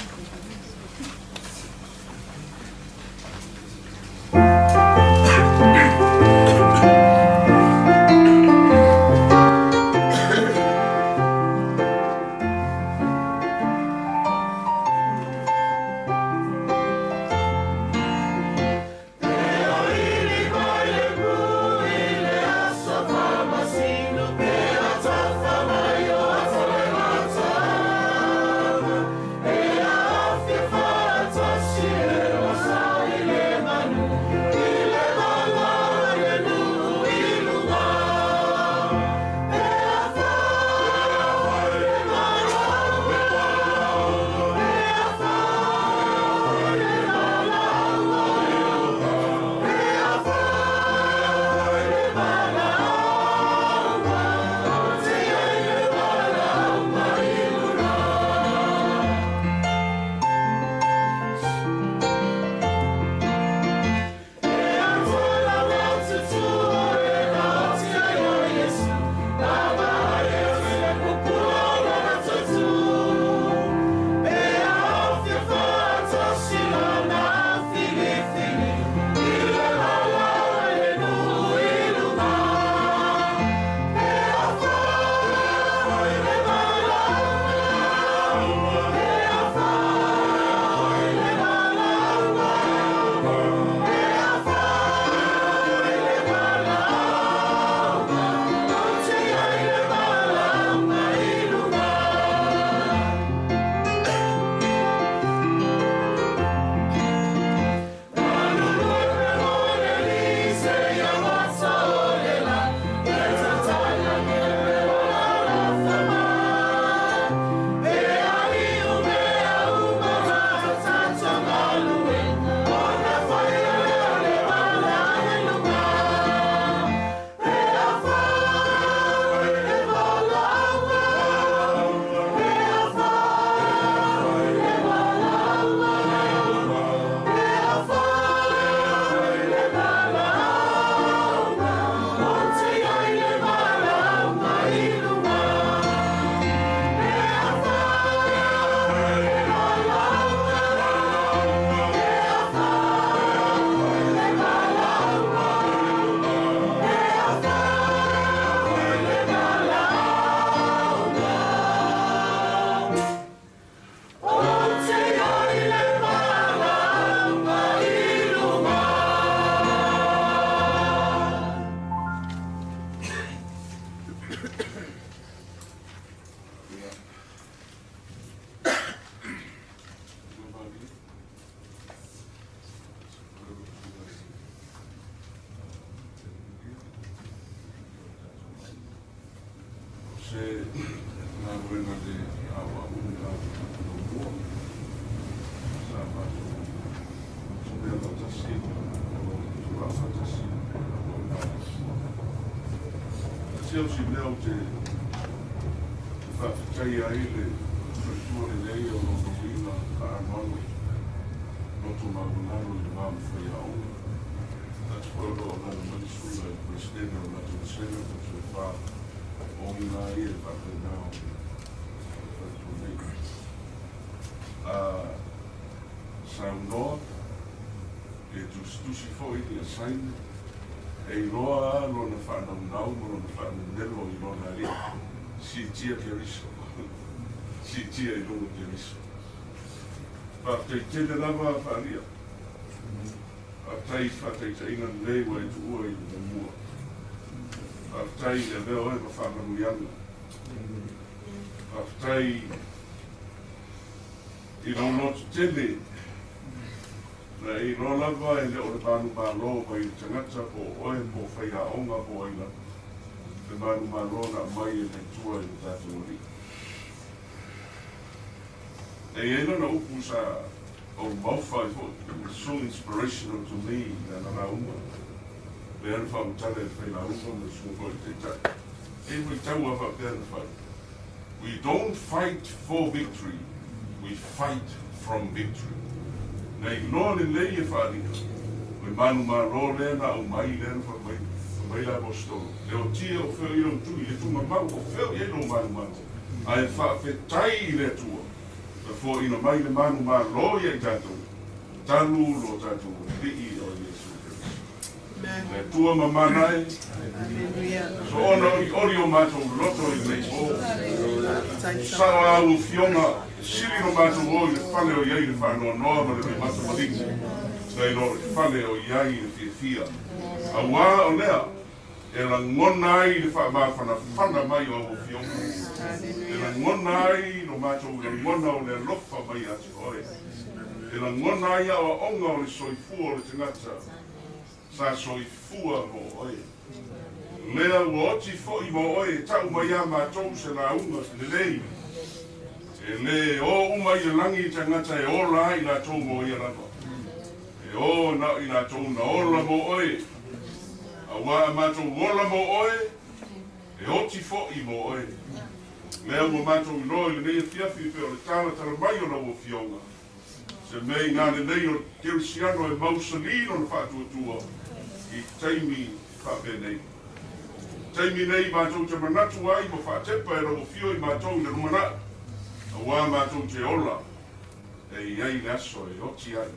Se galuega le aoaoga muamua sa matou tumea faatasi o lo o tulaa faatasi o i ina. Tasi au si mea ou te faafetaia ai le faletua lelei o lona uiga faaanoano loto maualalo i le va ma faiaoga. Manatu foi o lo o alaala mai le susuga i le Peresetene o le matou Vasega po o le Tofa o uiga ia e faapena o le faletua nei. A saunoa, e tusitusi foi ni assignment, e iloa lava lona faanaunau ma lona faanenelo i lona alii, siitia Keriso, siitia i luga Keriso. Faafetai tele lava Faalia. Faafetai i faataitaiga lelei ua e tuua i le mua. Faafetai e avea oe ma faamanuiaga. Faafetai i lou loto tele na e iloa lava e le o le manumalo mai le tagata po o oe po o faiaoga po o ai lava. Le manumalo na aumai e le Atua i lo tatou Alii. E i ai lana upu sa ou maofa ai foi, it was so inspirational to me i lana lauga, lea na faamatala e le failauga ma le susuga foi i le Taitai. E i ai vaitau lava faapea na fai, We don't fight for victory, we fight from victory. Na iloa lelei e Faaliga, o le manumalo lea na aumai lea na fai mai, fai mai le Aposetolo, Le otia o fea i lou tui, le tugamau o fea i ai lou manumalo, ae faafetai i le Atua, na foaina mai le manumalo ia i tatou, talu lo tatou Alii o Iesu Keriso. Le Atua mamana e, soona olioli o matou loto i lenei po. Sao a au afioga, sili lo matou o i le fale o i ai le faanoanoa ma le vaimata maliu, nai lo le fale o i ai le fiafia. Auā o lea, e lagona ai le faamafanafana mai o au afioga, e lagona ai lo matou lagona o le alofa mai ia te oe, e lagona ai aoaoga o le soifua o le tagata sa soifua mo oe. Lea ua oti foi mo oe e tau mai a matou se lauga lelei, e lē o uma i le lagi tagata e ola ai latou mo ia lava. E o na o i latou na ola mo oe, auā a matou ola mo oe, e oti foʻi mo oe. Lea ua matou iloa i lenei afiafi pea o le talatala mai o lau Afioga, se mea inā lelei o le Kerisiano e mausali lona faatuatua i taimi faapenei. Taimi nei matou te manatu ai ma faatepa e lau Afio i matou i le lumanai, auā matou te ola e i ai le aso e oti ai.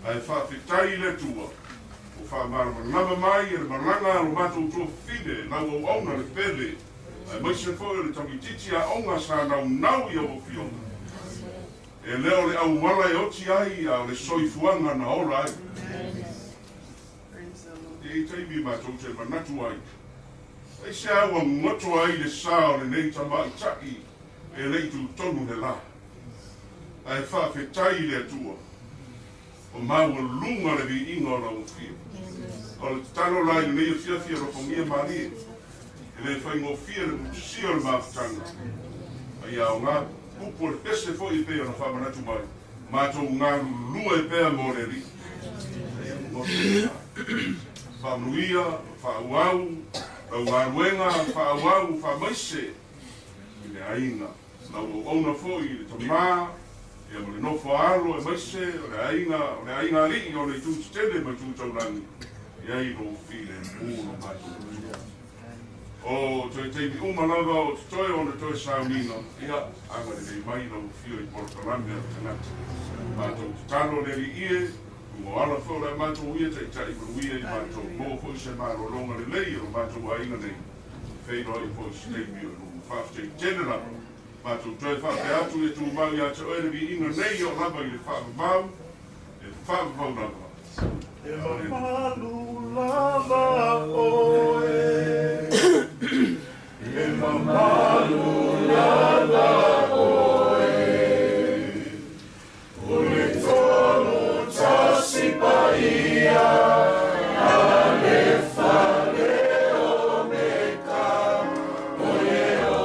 Ae faafetai i le Atua ua faamalamalama mai e le malaga a lo matou tuafafine lau auauna le pele, aemaise foi o le tamaitiiti aoga sa naunau i au afioga. E le o le auala e oti ai, a o le soifuaga na ola ai. E i ai taimi matou te manatu ai, aisea ua goto ai le sa o lenei tamaitai e le i tutonu le la. Ae faafetai i le Atua, ua maualuga le viiga o lau afio. O le tatalo la i lenei afiafi alofagia malie, e le faigofie le putusia o le mafutaga, a ia aoga upu o le pese foi e pei ona faamanatu mai, matou galulue pea mo le Alii. Faamanuia, faaauau lau galuega, faaauau faamaise i le aiga. Lau auauna foi i le tama, ia ma le nofo a alo aemaise o le aiga, o le aiga alii o le itu tetele ma itu taulagi, i ai lou filemu lo matou Atua. O toe taimi uma lava o totoe ona toe sauniga, ia, agalelei mai lau afio i polokalame a le tagata. Matou tatalo le Alii e, ua ala foi o le a matou ia taitai manuia i matou, maua foi se malologa lelei o lo matou aiga nei. Feiloai foi se taimi o i luma. Faafetai tele lava. Matou toe faapea atu ia tumau ia te oe le viiga nei e oo lava i le faavavau, e faavavau lava. E mamalu lava oe, e mamalu lava oe, o le Tolu Tasi Paia, Alefa le Omeka, o Ieova.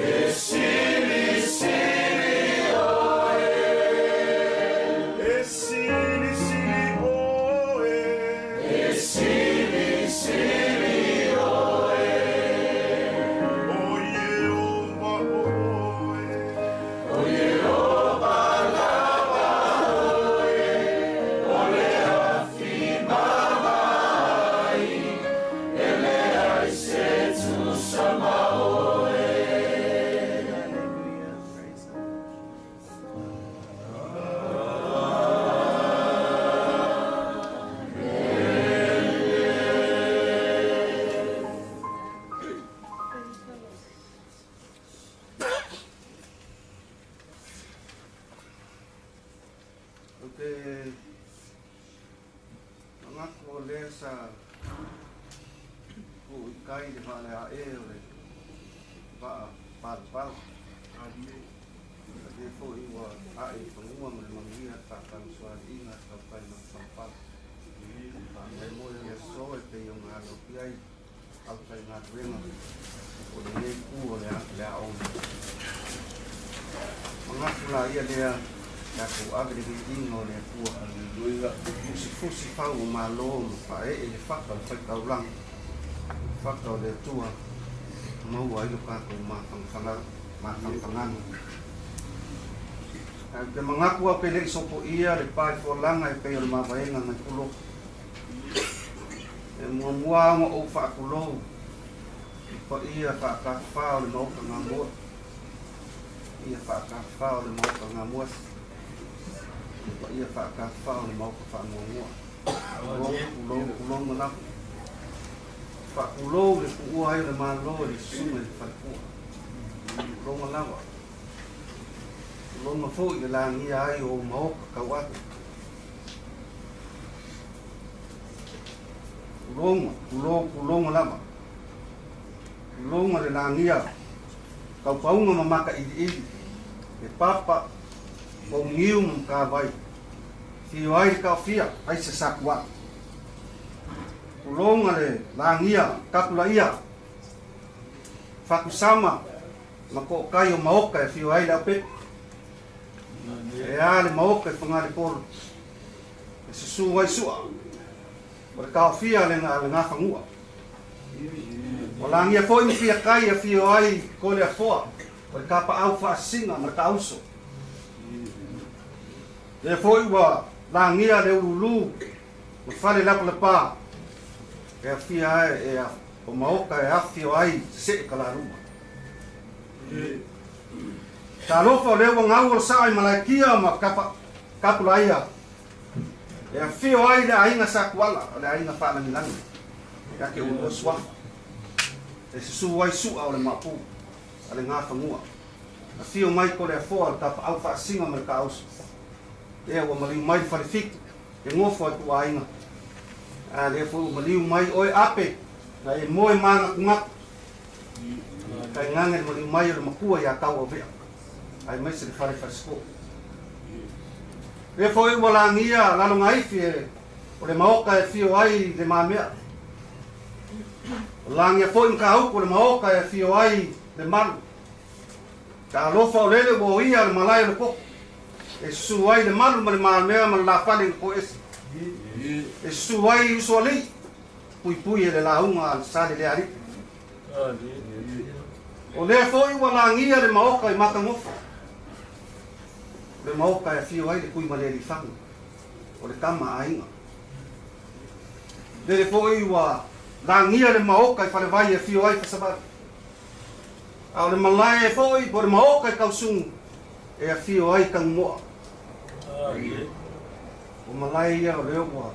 E sili sili oe. E sili sili oe. E sili sili oe. O Ieova oe. O Ieova lava oe. O le afi mamaai, e leai se tusa ma oe. Hallelujah. Praise God. Praise the Lord. Ou te manatu o lea sa tuu i tai le faaleaʻe o le vaa palapala. Lea foi ua ae i fanua ma le manuia faatamasoaliiga tautai mafafala. Faamoemoe o le aso e pei ona alofi ai aufaigaluega o lenei itu o le aoga. Manatu laia lea tatou ave le viiga o le Atua. Fusifusi fau o malo ma faaee le fata o le faitaulaga. Fata o le Atua maua ai lo tatou mafanafanaga. Ae ou te manatu au pe le'i sopoia le pa i fualaga e pei o le mavaega nai pulou. E muamua ona ou faatulou i paia faatafafā o le maota Gamoa. Paia faatafafā o le maota Gamuasi. Paia faatafafā o le maota Faanoanoa. Tulou, tulou, tulou ma lava. Faatulou le tuua ai o le Malo e le susuga i le falepua. Tulou ma lava. Tulou foi le lagia ai o maota tauave. Tulou, tulou, tulou ma lava. Tulou le lagia taupauga ma makailiili. Le papa, pouniu ma matavai. Fio ai le taofia, ai se sakuaʻa. Tulou le lagia tapulaia. Fatusama ma toʻakai o maoka e fio ai le aupepe. E a le maoka i Fagale-polo. E susu ai sua. O le taofia le gafanua. O lagia foi ma fiakai e fio ai ko le afoa. O le kapaʻau faasisiga ma le taauso. Lea foi ua lagia le ululū ma fale lapalapā. E afia ai e o maoka e afio ai seʻe kalaluma. Talofa o lea ua gau o le saʻa i Malaekia ma kapa kapulaia. E afio ai le aiga Sakuala o le aiga faalagilagi. Ia te ulua suafa. E susu ai suʻa o le maopu a le gafanua. Afio mai ko le afoa o le tapaʻau faasiga ma le taauso. Lea ua maliu mai le falefitu e gofo ai kuʻu aiga. A lea foi ua maliu mai oe Ape na e moe mānatunatu. Tainane le maliu mai o le matua iā Tauauvea aemaise le fale falesiko. Lea foi ua lagia lalogaifi e o le maota e afio ai Le Mamea. O lagia foi mataupu o le maota e afio ai Le Malu. Talofa o lele ua oia le malae o le poto. E susu ai Le Malu ma Le Mamea ma le lafale na toese. E susu ai Usoalii, puipui e le lauga a le Salealealii. O lea foi ua lagia le maota i Matagofo. O le maota e afio ai le Tuimalealiifano, o le tama a aiga. Lele foi ua lagia le maota i Falevai e afio ai Fasavalu. A o le malae foi po o le maota i Tausugu e afio ai Tagumoa. O malae ia o lea ua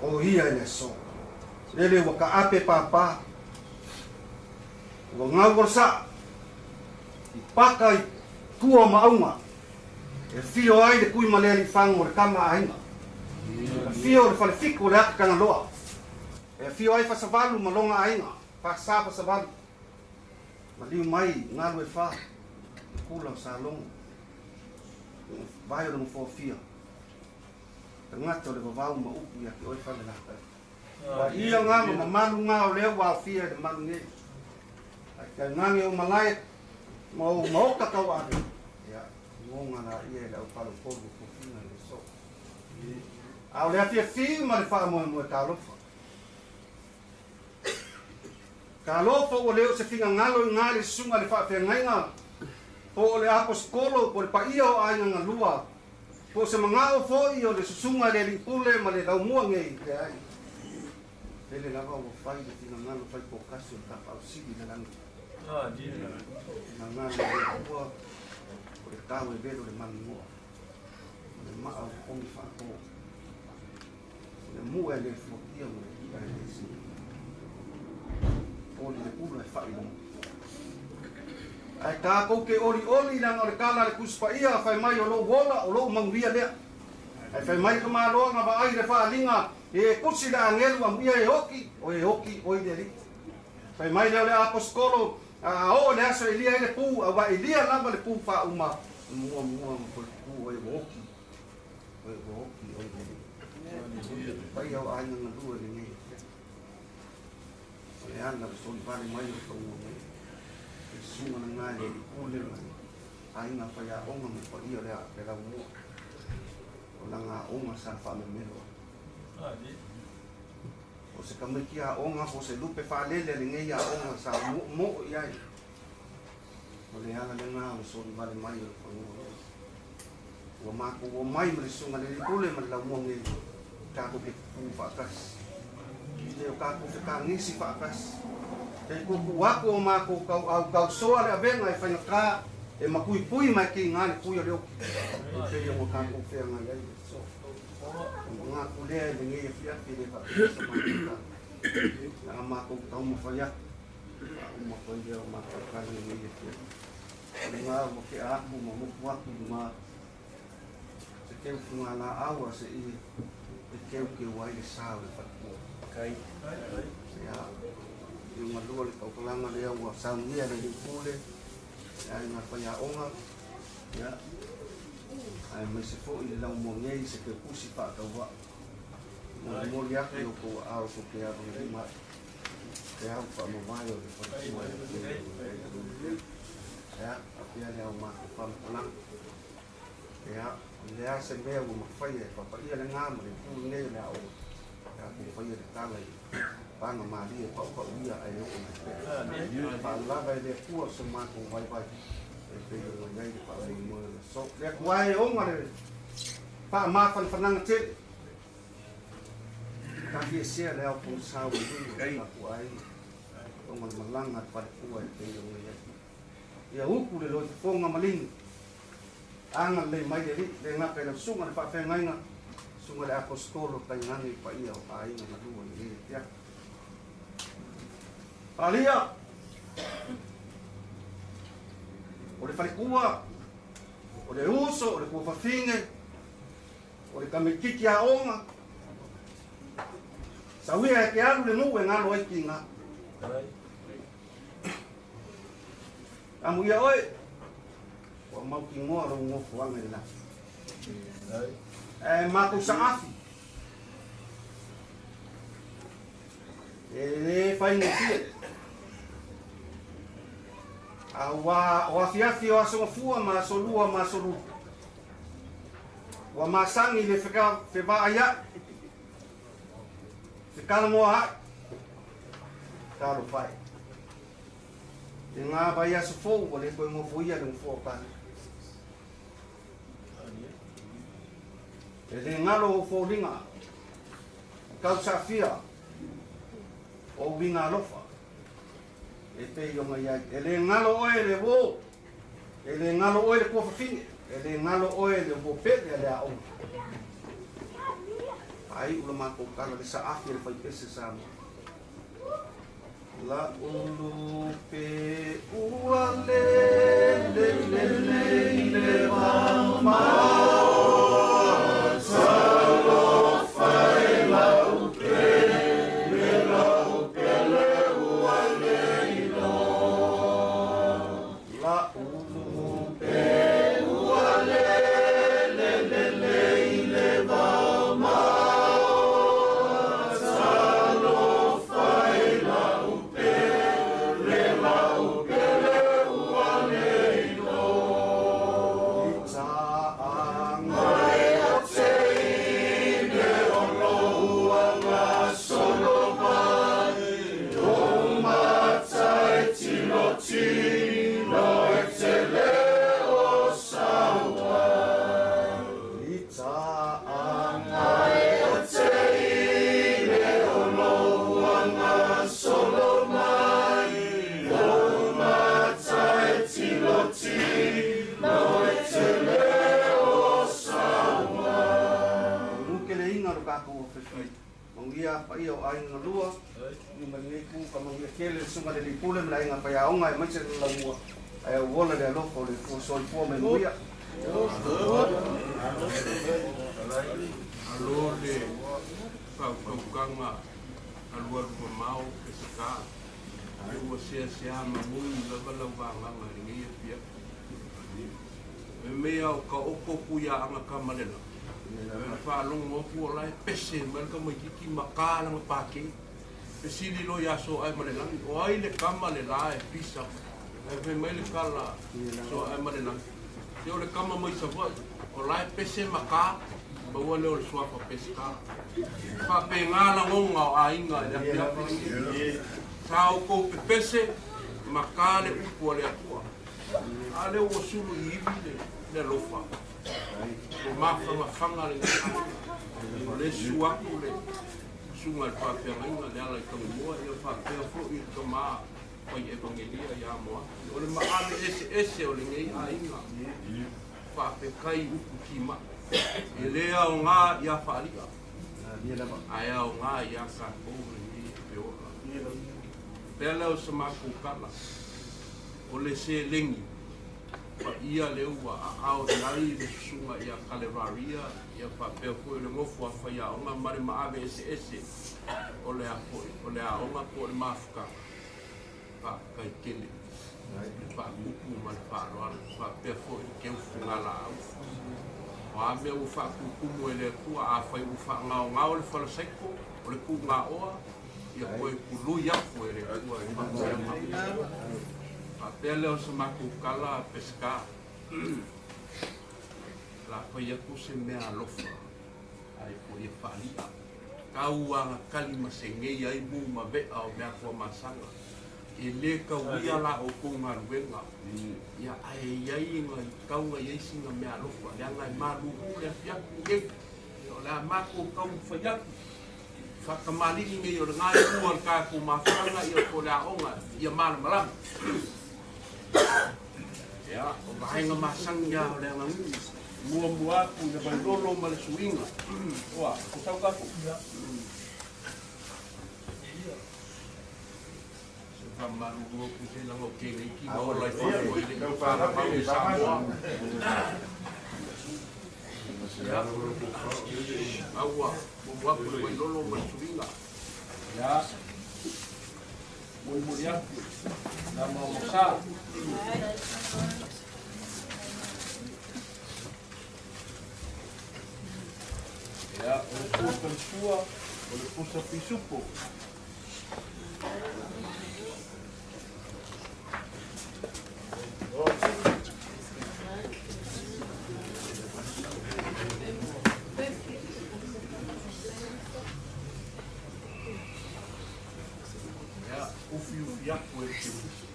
oia i le aso. Lele ua kaape pāpā. Ua gau o le saʻa i paka i tua o maauga e afio ai le Tuimalealiifano o le tama a aiga. Afio o le falefitu o le ata Tagaloa e afio ai Fasavalu ma lona aiga, Fasa Fasavalu. Maliu mai galu e fa le kula o Salogo. Vae o le nofoafia. Tagata o le vavau ma upu ia te oe Falelatai. Paia ngā ma mamalu ngā o lea ua aofia i le malu nei. Ai tainane o malae ma o maoka tauave. Ia, uoga laia i le aupalopolu tofiga i le aso. A o le afiafi ma le faamoemoe talofa. Talofa ua le o se finagalo i gā le susuga i le faafeagaiga po o le aposetolo po o le paia o aiga galua po o se magao foi o le susuga i le alii pule ma le laumua nei leai. Lele lava ua fai le finagalo fai pokasi o le tapausili i le lagi. Finagalo o le Atua o le tau e velo le maninoa ma le maa o ogi faapo. O le mua e le fuatia ma le i'a e le sili. Oli le ula e faailoga. Ae tatou te olioli leaga o le tala a le Tusi Paia fai mai o lou ola o lou manuia lea. Ae fai mai ka Malo na vaai i le faaaliga e tusi le agelu amuia e oki o e oki oi le Alii. Fai mai lea o le aposetolo a oo i le aso e lia ai le pu aua e lia lava le pu faauma muamua ma toe pu oe ua oki oe ua oki oi le Alii. Paia o aiga galue lenei afiafi. O le ala ua solivale mai o le fanua nei. Le susuga lena e le alii pule ma le aiga faiaoga ma le paia o le le laumua. O lana aoga sa faamemelo ai. O se tamaiti aoga po o se lupe faalele a lenei aoga sa moomoo i ai. O le ala lena o le solivale mai o le fanua nei. Ua matou omai ma le susuga i le alii pule ma le laumua nei tatou te pupū faatasi. E o tatou fekagisi faatasi. Kei tuutuu atu o matou tauau tausoa le avega e faigata e mapuipui ma e kiga le pui o le oki e pei ona tatou feagai ai i le aso. O manatu lea i lenei afiafi e le faapea sa matou tala. Leaga matou taumafai atu, faauma atu ai lea o matou tala i lenei afiafi. O lena ua tea atu ma motu atu i luma se keu fugalaau a se i e keukeu ai le sa o le faletua. Ia, i galua le tautalaga lea ua saunia e le alii pule, le aiga faiaoga, ia, aemaise foi le laumua nei se keukusi faatauvaa. Molimoli atu i outou aao tou te avalima ai te au faamavae o le faletua e afio. Ia, faapea le ao matou faamatalaga. Ia, o le a se mea ua mafaia e faapaia le gā ma le itu lenei o le aoga, ia tou faia le tala i paga malie paupauia ae oo mai pea. Faalava e le Atua so matou vaivai e pei ona i ai le faamoemoe o le aso. Le Atua e ona le faamafanafanaga tele. Tafiesea le ao pogisa ua i luga o le tatou aiga, ona o le malaga a le faletua e pei ona i ai. Ia upu le loifofoga maligi. Agalelei mai le Alii, le gata i lau susuga i le faafeagaiga, susuga i le Aposetolo tainane i paia o aiga galua i lenei afiafi. Palia! O le faletua, o le uso, o le tuafafine, o le tamaititi aoga, sauia e te alu le nuu e galo ai tiga. Amuia oe, ua mautinoa lou nofoaga i le lagi. Ae matou saafi, e le faigofie. Aua o afiafi o aso gafua ma aso lua ma aso lua. Ua masani le fevaaia'i, fekalamoaai, talofa e. I ngā vaiaso fou ua le toe nofoia le nofoa o Tāne. E le galo ou foliga, tau saafia o uiga alofa e pei ona i ai. E le galo oe le uō, e le galo oe le tuafafine, e le galo oe le uō pele a le aoga. Faaiu la matou tala le saafi a le faipese Samoa. La ulu pe ua le le le le le va mao Talofa e lau pele lau pele ua le iloa La ulu pe ua le le le le le va mao Talofa e lau pele lau kākou afefi. Manuia paia o aiga lua, i ma lenei ku ka manuia tele le susuga i le alii pule ma le aiga faiaoga aemaise le laumua, ae auola le alofa o le Atua. Soifua ma ia manuia. Alo le faautautaga alualu mamao Peseta, e ua seasea mamui lava lau vagaga i lenei afiafi. E mea o ka oko puiaaga kamalela, e faalogo atu o la e pese mai le tamaititi ma ka lana pākē. Fesili loa ia Soae ma le lagi, o ai le kama le la e pisa mai? Ae fai mai le tala Soae ma le lagi, se o le kama mai Savaii, o la e pese ma ka, maua lea o le suafa Peseta. Faapena lagona o aiga i le afiafi lenei. Sa outou pepese ma ka le upu a le Atua. A lea ua sulu i ivi le alofa. Ua mafanafana lenei aiga. O lea e susu atu le susuga i le faafeagaiga le ala i Tagimoa, ia faapea foi le tama fai evagelia ia Moafi. O le maave eseese o lenei aiga, faafetai upu timai. E le aoga ia faali'a, ae aoga ia tatou lenei feola. Pea lea o se matou tala, o le seleni paia lea ua aao i ai le susuga ia Kalevaria, ia faapea foi le nofo a faiaoga ma le maave eseese o le a foi, o le aoga po o le mafutaga. Faafetai tele le faapupu ma le faaaloalo, faapea foi le keu fugalaau. O a mea ua faatutumu e le Atua, afai ua faagaogao le falasaiko o le tuugaoa, ia toe tului atu e le Atua e faapea mai. Faapea lea o se matou tala Peseta, o le a fai atu se mea alofa ai foi e faali'a. Tau agatali ma segei ai mu ma ve'a o mea tuamasaga. E lē tauia la outou galuega, ia ae i ai nai tauga i ai sina mea alofa, leaga e malūlū le afiafi lenei. Ia o le a matou taumafai atu faatamalii nei o lena itu a le tatou mafutaga, ia po o le aoga ia malamalama. Ia, o vaega masani lava o le aganuu, muamua atu i le vailolo ma le suiga. Ua, o sau tatou. Se faamalulu atu se laga o tēnei ki ma ola i fafo i le whanau i Samoa. Ia, aua, muamua atu le vailolo ma le suiga. Ia, molimoli atu, la maomasa. Ia, o le sua falesua, o le pusa pisupo. Ia, ufiufi atu e le keufusi.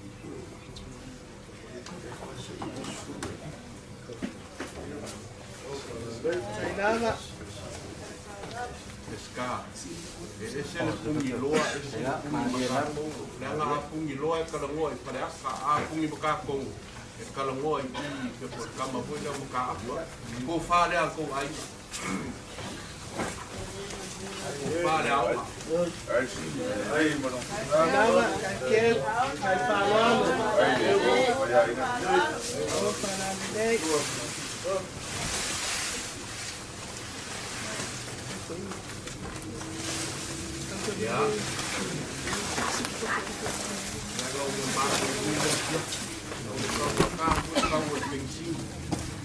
Pesca. E ese le pugiloa, ese le pugi makakogo. Leaga a pugiloa e kalagoa i Faleata, a pugi makakogo e kalagoa i i pe po o le kama foi lea o Makaapa. Tofa lea a le tou aiga. Tofa le aoga. Ia. Leaga ua matou ui le afiafi. O le taugata foi tau o le penisini.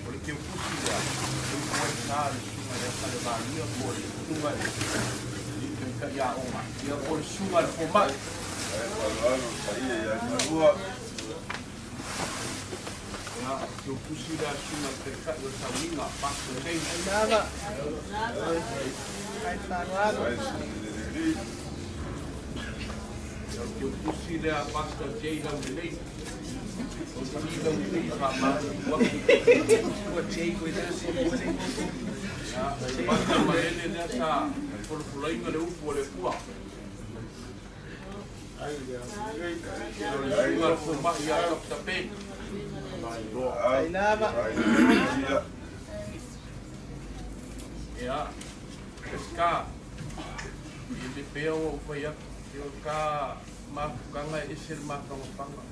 O le keufusi lea, e upu ai sa le susuga ia Kalevalia po o le susuga i le taitai aoga, ia po o le susuga i le fomai. Ia, o le keufusi lea a le susuga i le taitai o le sauniga, Pastor James. Ia, o le keufusi lea a Pastor J. Laulelei. O T. Laulelei faamalulu atu. Ia, o le Pastor Malele lea sa folafolaina le upu a le Atua. Ia, o le susuga i le fomai ia Dr. Ben. Ia, Pesca. I le pea ua ou fai atu, ioe, ka mafutaga e ese le mafagofaga.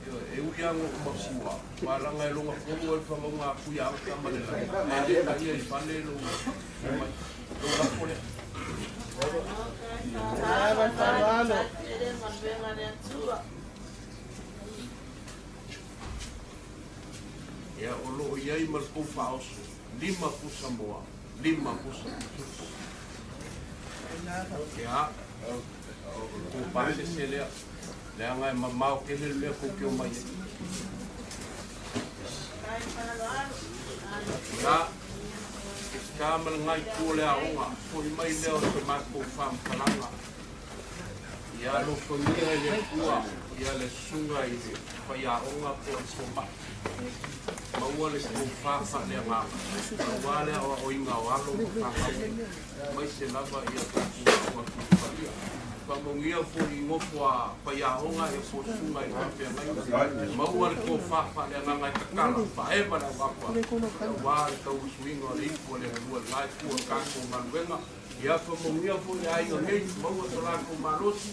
Ioe, e ui lava ina ou makua, aua leaga e loga tonu ai le fagauga a Tuiaga tama le lagi, ae le taia i fale lou mai, lou lafo lea. Ia, o lo o i ai ma le tou faaoso, lima pusa moa, lima pusa pusupo. Ia, tou pasese lea, leaga e mamao tele le mea tou te omai ai. Ia, Peseta ma le itu o le aoga, foi mai lea o se matou faamatalaga. Ia alofagia e le Atua ia le susuga i le faiaoga po o le fomai. Maua le tofa faaleagaga aua le aoaoina o alo ma fanau aemaise lava ia tatou aoga tuufaia. Faamanuia foi i nofo a faiaoga ia po o susuga i faafeagaiga. Maua le tofa faaleagaga e tatala faaeva le auafa aua le tauasuina o le ipu a le Atua i lena itu o le tatou galuega. Ia faamanuia foi i aiga nei, maua so latou malosi,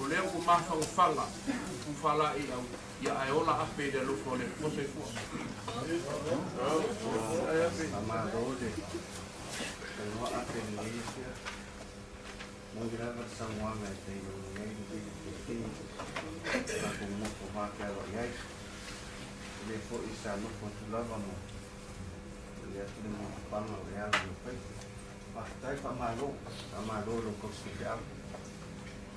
o lea ua mafagofaga upu faalaeiau, ia ae ola ape i le alofa o le Atua. Soifua. Faamalo le tanoa ape lenei afiafi. Moni lava le saunoaga e tai lou nei le 2015 tatou nofo vafealoai ai. E le foi sa nofo atu lava ma le atu le motupaga o le ala o le faiva. Faafetai, faamalo, faamalo i lou tausi feau,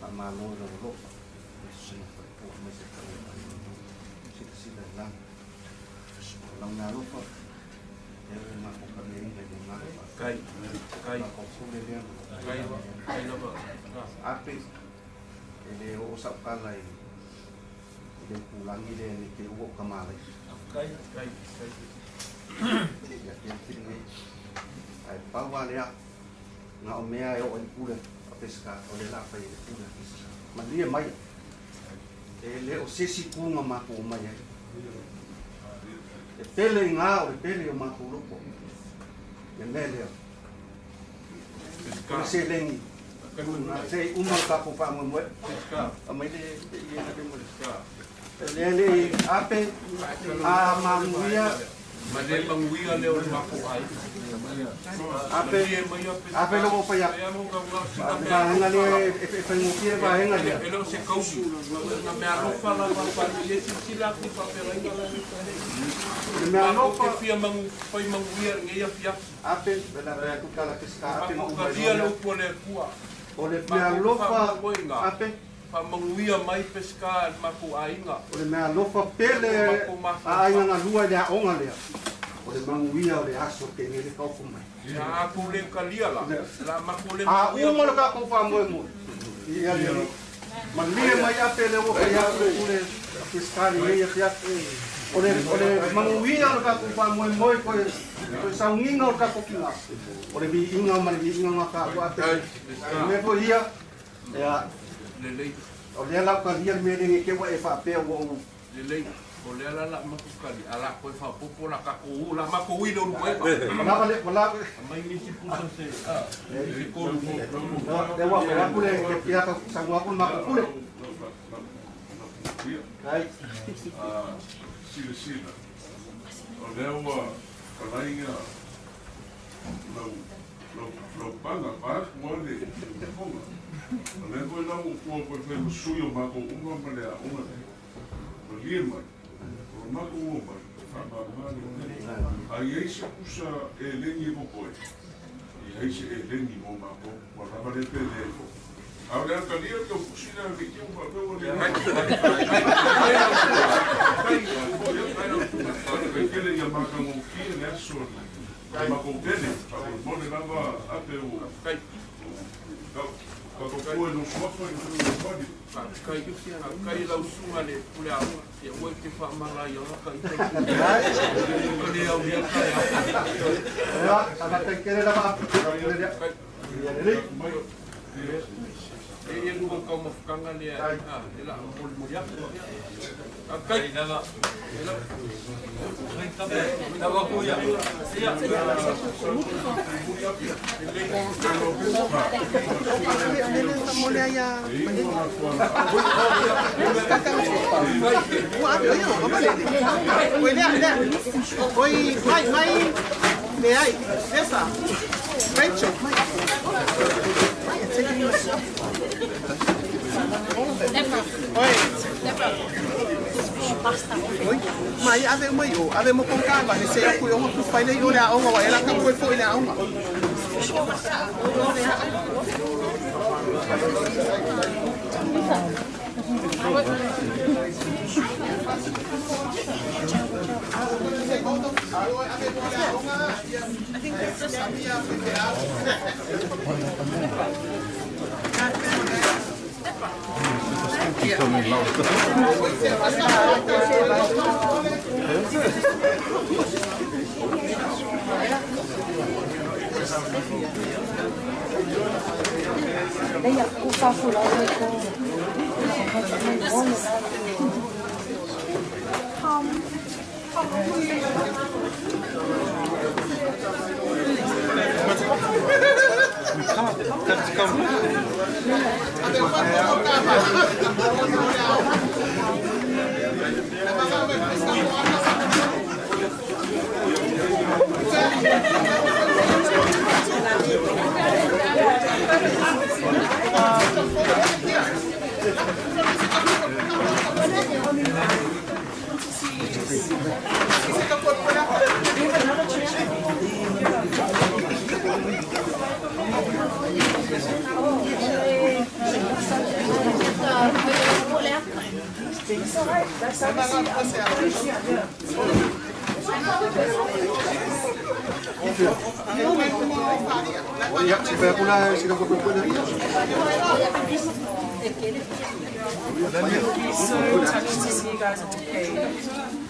faamalo i lou alofa, i susuga faletua aemaise foi o le silasila i lagi. O lau meaalofa, lea ua matou taliaina i le agaga faafetai. Matou pule lea ma ape, e le oo sau tala i le itulagi lea ne i te i ua ou tamalai. Ia afiafi lenei. Ae pau lava lea, na o mea e oo ai le pule a Peseta, o lea o le a fai ai le pule a Peseta. Malie maia, e le o se isi itu na matou omai ai. E pele i gā o le pele i o matou loto, le mea lea. O le seleni, se i uma le tatou faamoemoe. Aumai le ie na le Le le ape a manuia. Ma le manuia lea o le matou aiga. Ape ape lo fai atu. Le vaega lea e faigofie le vaega lea. E le o se kauli. Na mea alofa lava le silasila atu i faafeagaiga la. Le mea alofa. Matou te fia manu fai manuia i lenei afiafi. Ape le la atu tala Peseta ape ma uma. Matou talia le upu a le Atua. O le mea alofa ape. Faamanuia mai Peseta i le matou aiga. O le mea alofa pele a aiga galua i le aoga lea, o le manuia o le aso te nei le taoto mai. A atou le talia la, la matou le A uma lo tatou faamoemoe, ia le malie mai ape le ua fai atu le pule a Peseta i lenei afiafi. O le, o le manuia o le tatou faamoemoe toe, toe sauniga o le tatou tina, o le viiga ma le viiga na taua ape. O le mea foi ia, Ia, Lelei. O lea la ou talia le mea lea ne i te i ua e faapea ua ou. Lelei. O lea la la matou tali, a la toe faaopoopo la tatou u, la matou ui le ulu eva. Ua lava le, ua lava. Aumai nisi pusa se, se tolu mo. Lea ua fai atu le, le pia tau saunoa atu le matou pule. Ai. Silasila, o lea ua talaiga lau lau paga vaeatu a le fofoga. O lea foi la ua ua toe fai ma sui o matou uma ma le aoga nei. Malie mai, o le matou omai, e faamama le mea. A i ai se pusa eleni e popoe, e leai se eleni mo matou, ua lava lea pe leai foi. A o le atalia le tau pusi lea ne i te i ua faapea ua leai. Faafetai tele ia matagofie le aso le matou pele, faamolemole lava ape ua tatou e lou suafa i le fale. Faafetai, faafetai i lau susuga i le pule aoga, ia aua e te faamala i ala ita i ka le aulia taeao. Ia, faafetai tele lava. Ia lelei. E ia lua taumafataga lea e la molimoli atu. Faafetai. Mai ave mai o ave mo konka va ne se aku o ku fai le o le aonga wa ela ka koe fo i le aonga. So touched to see you guys all okay.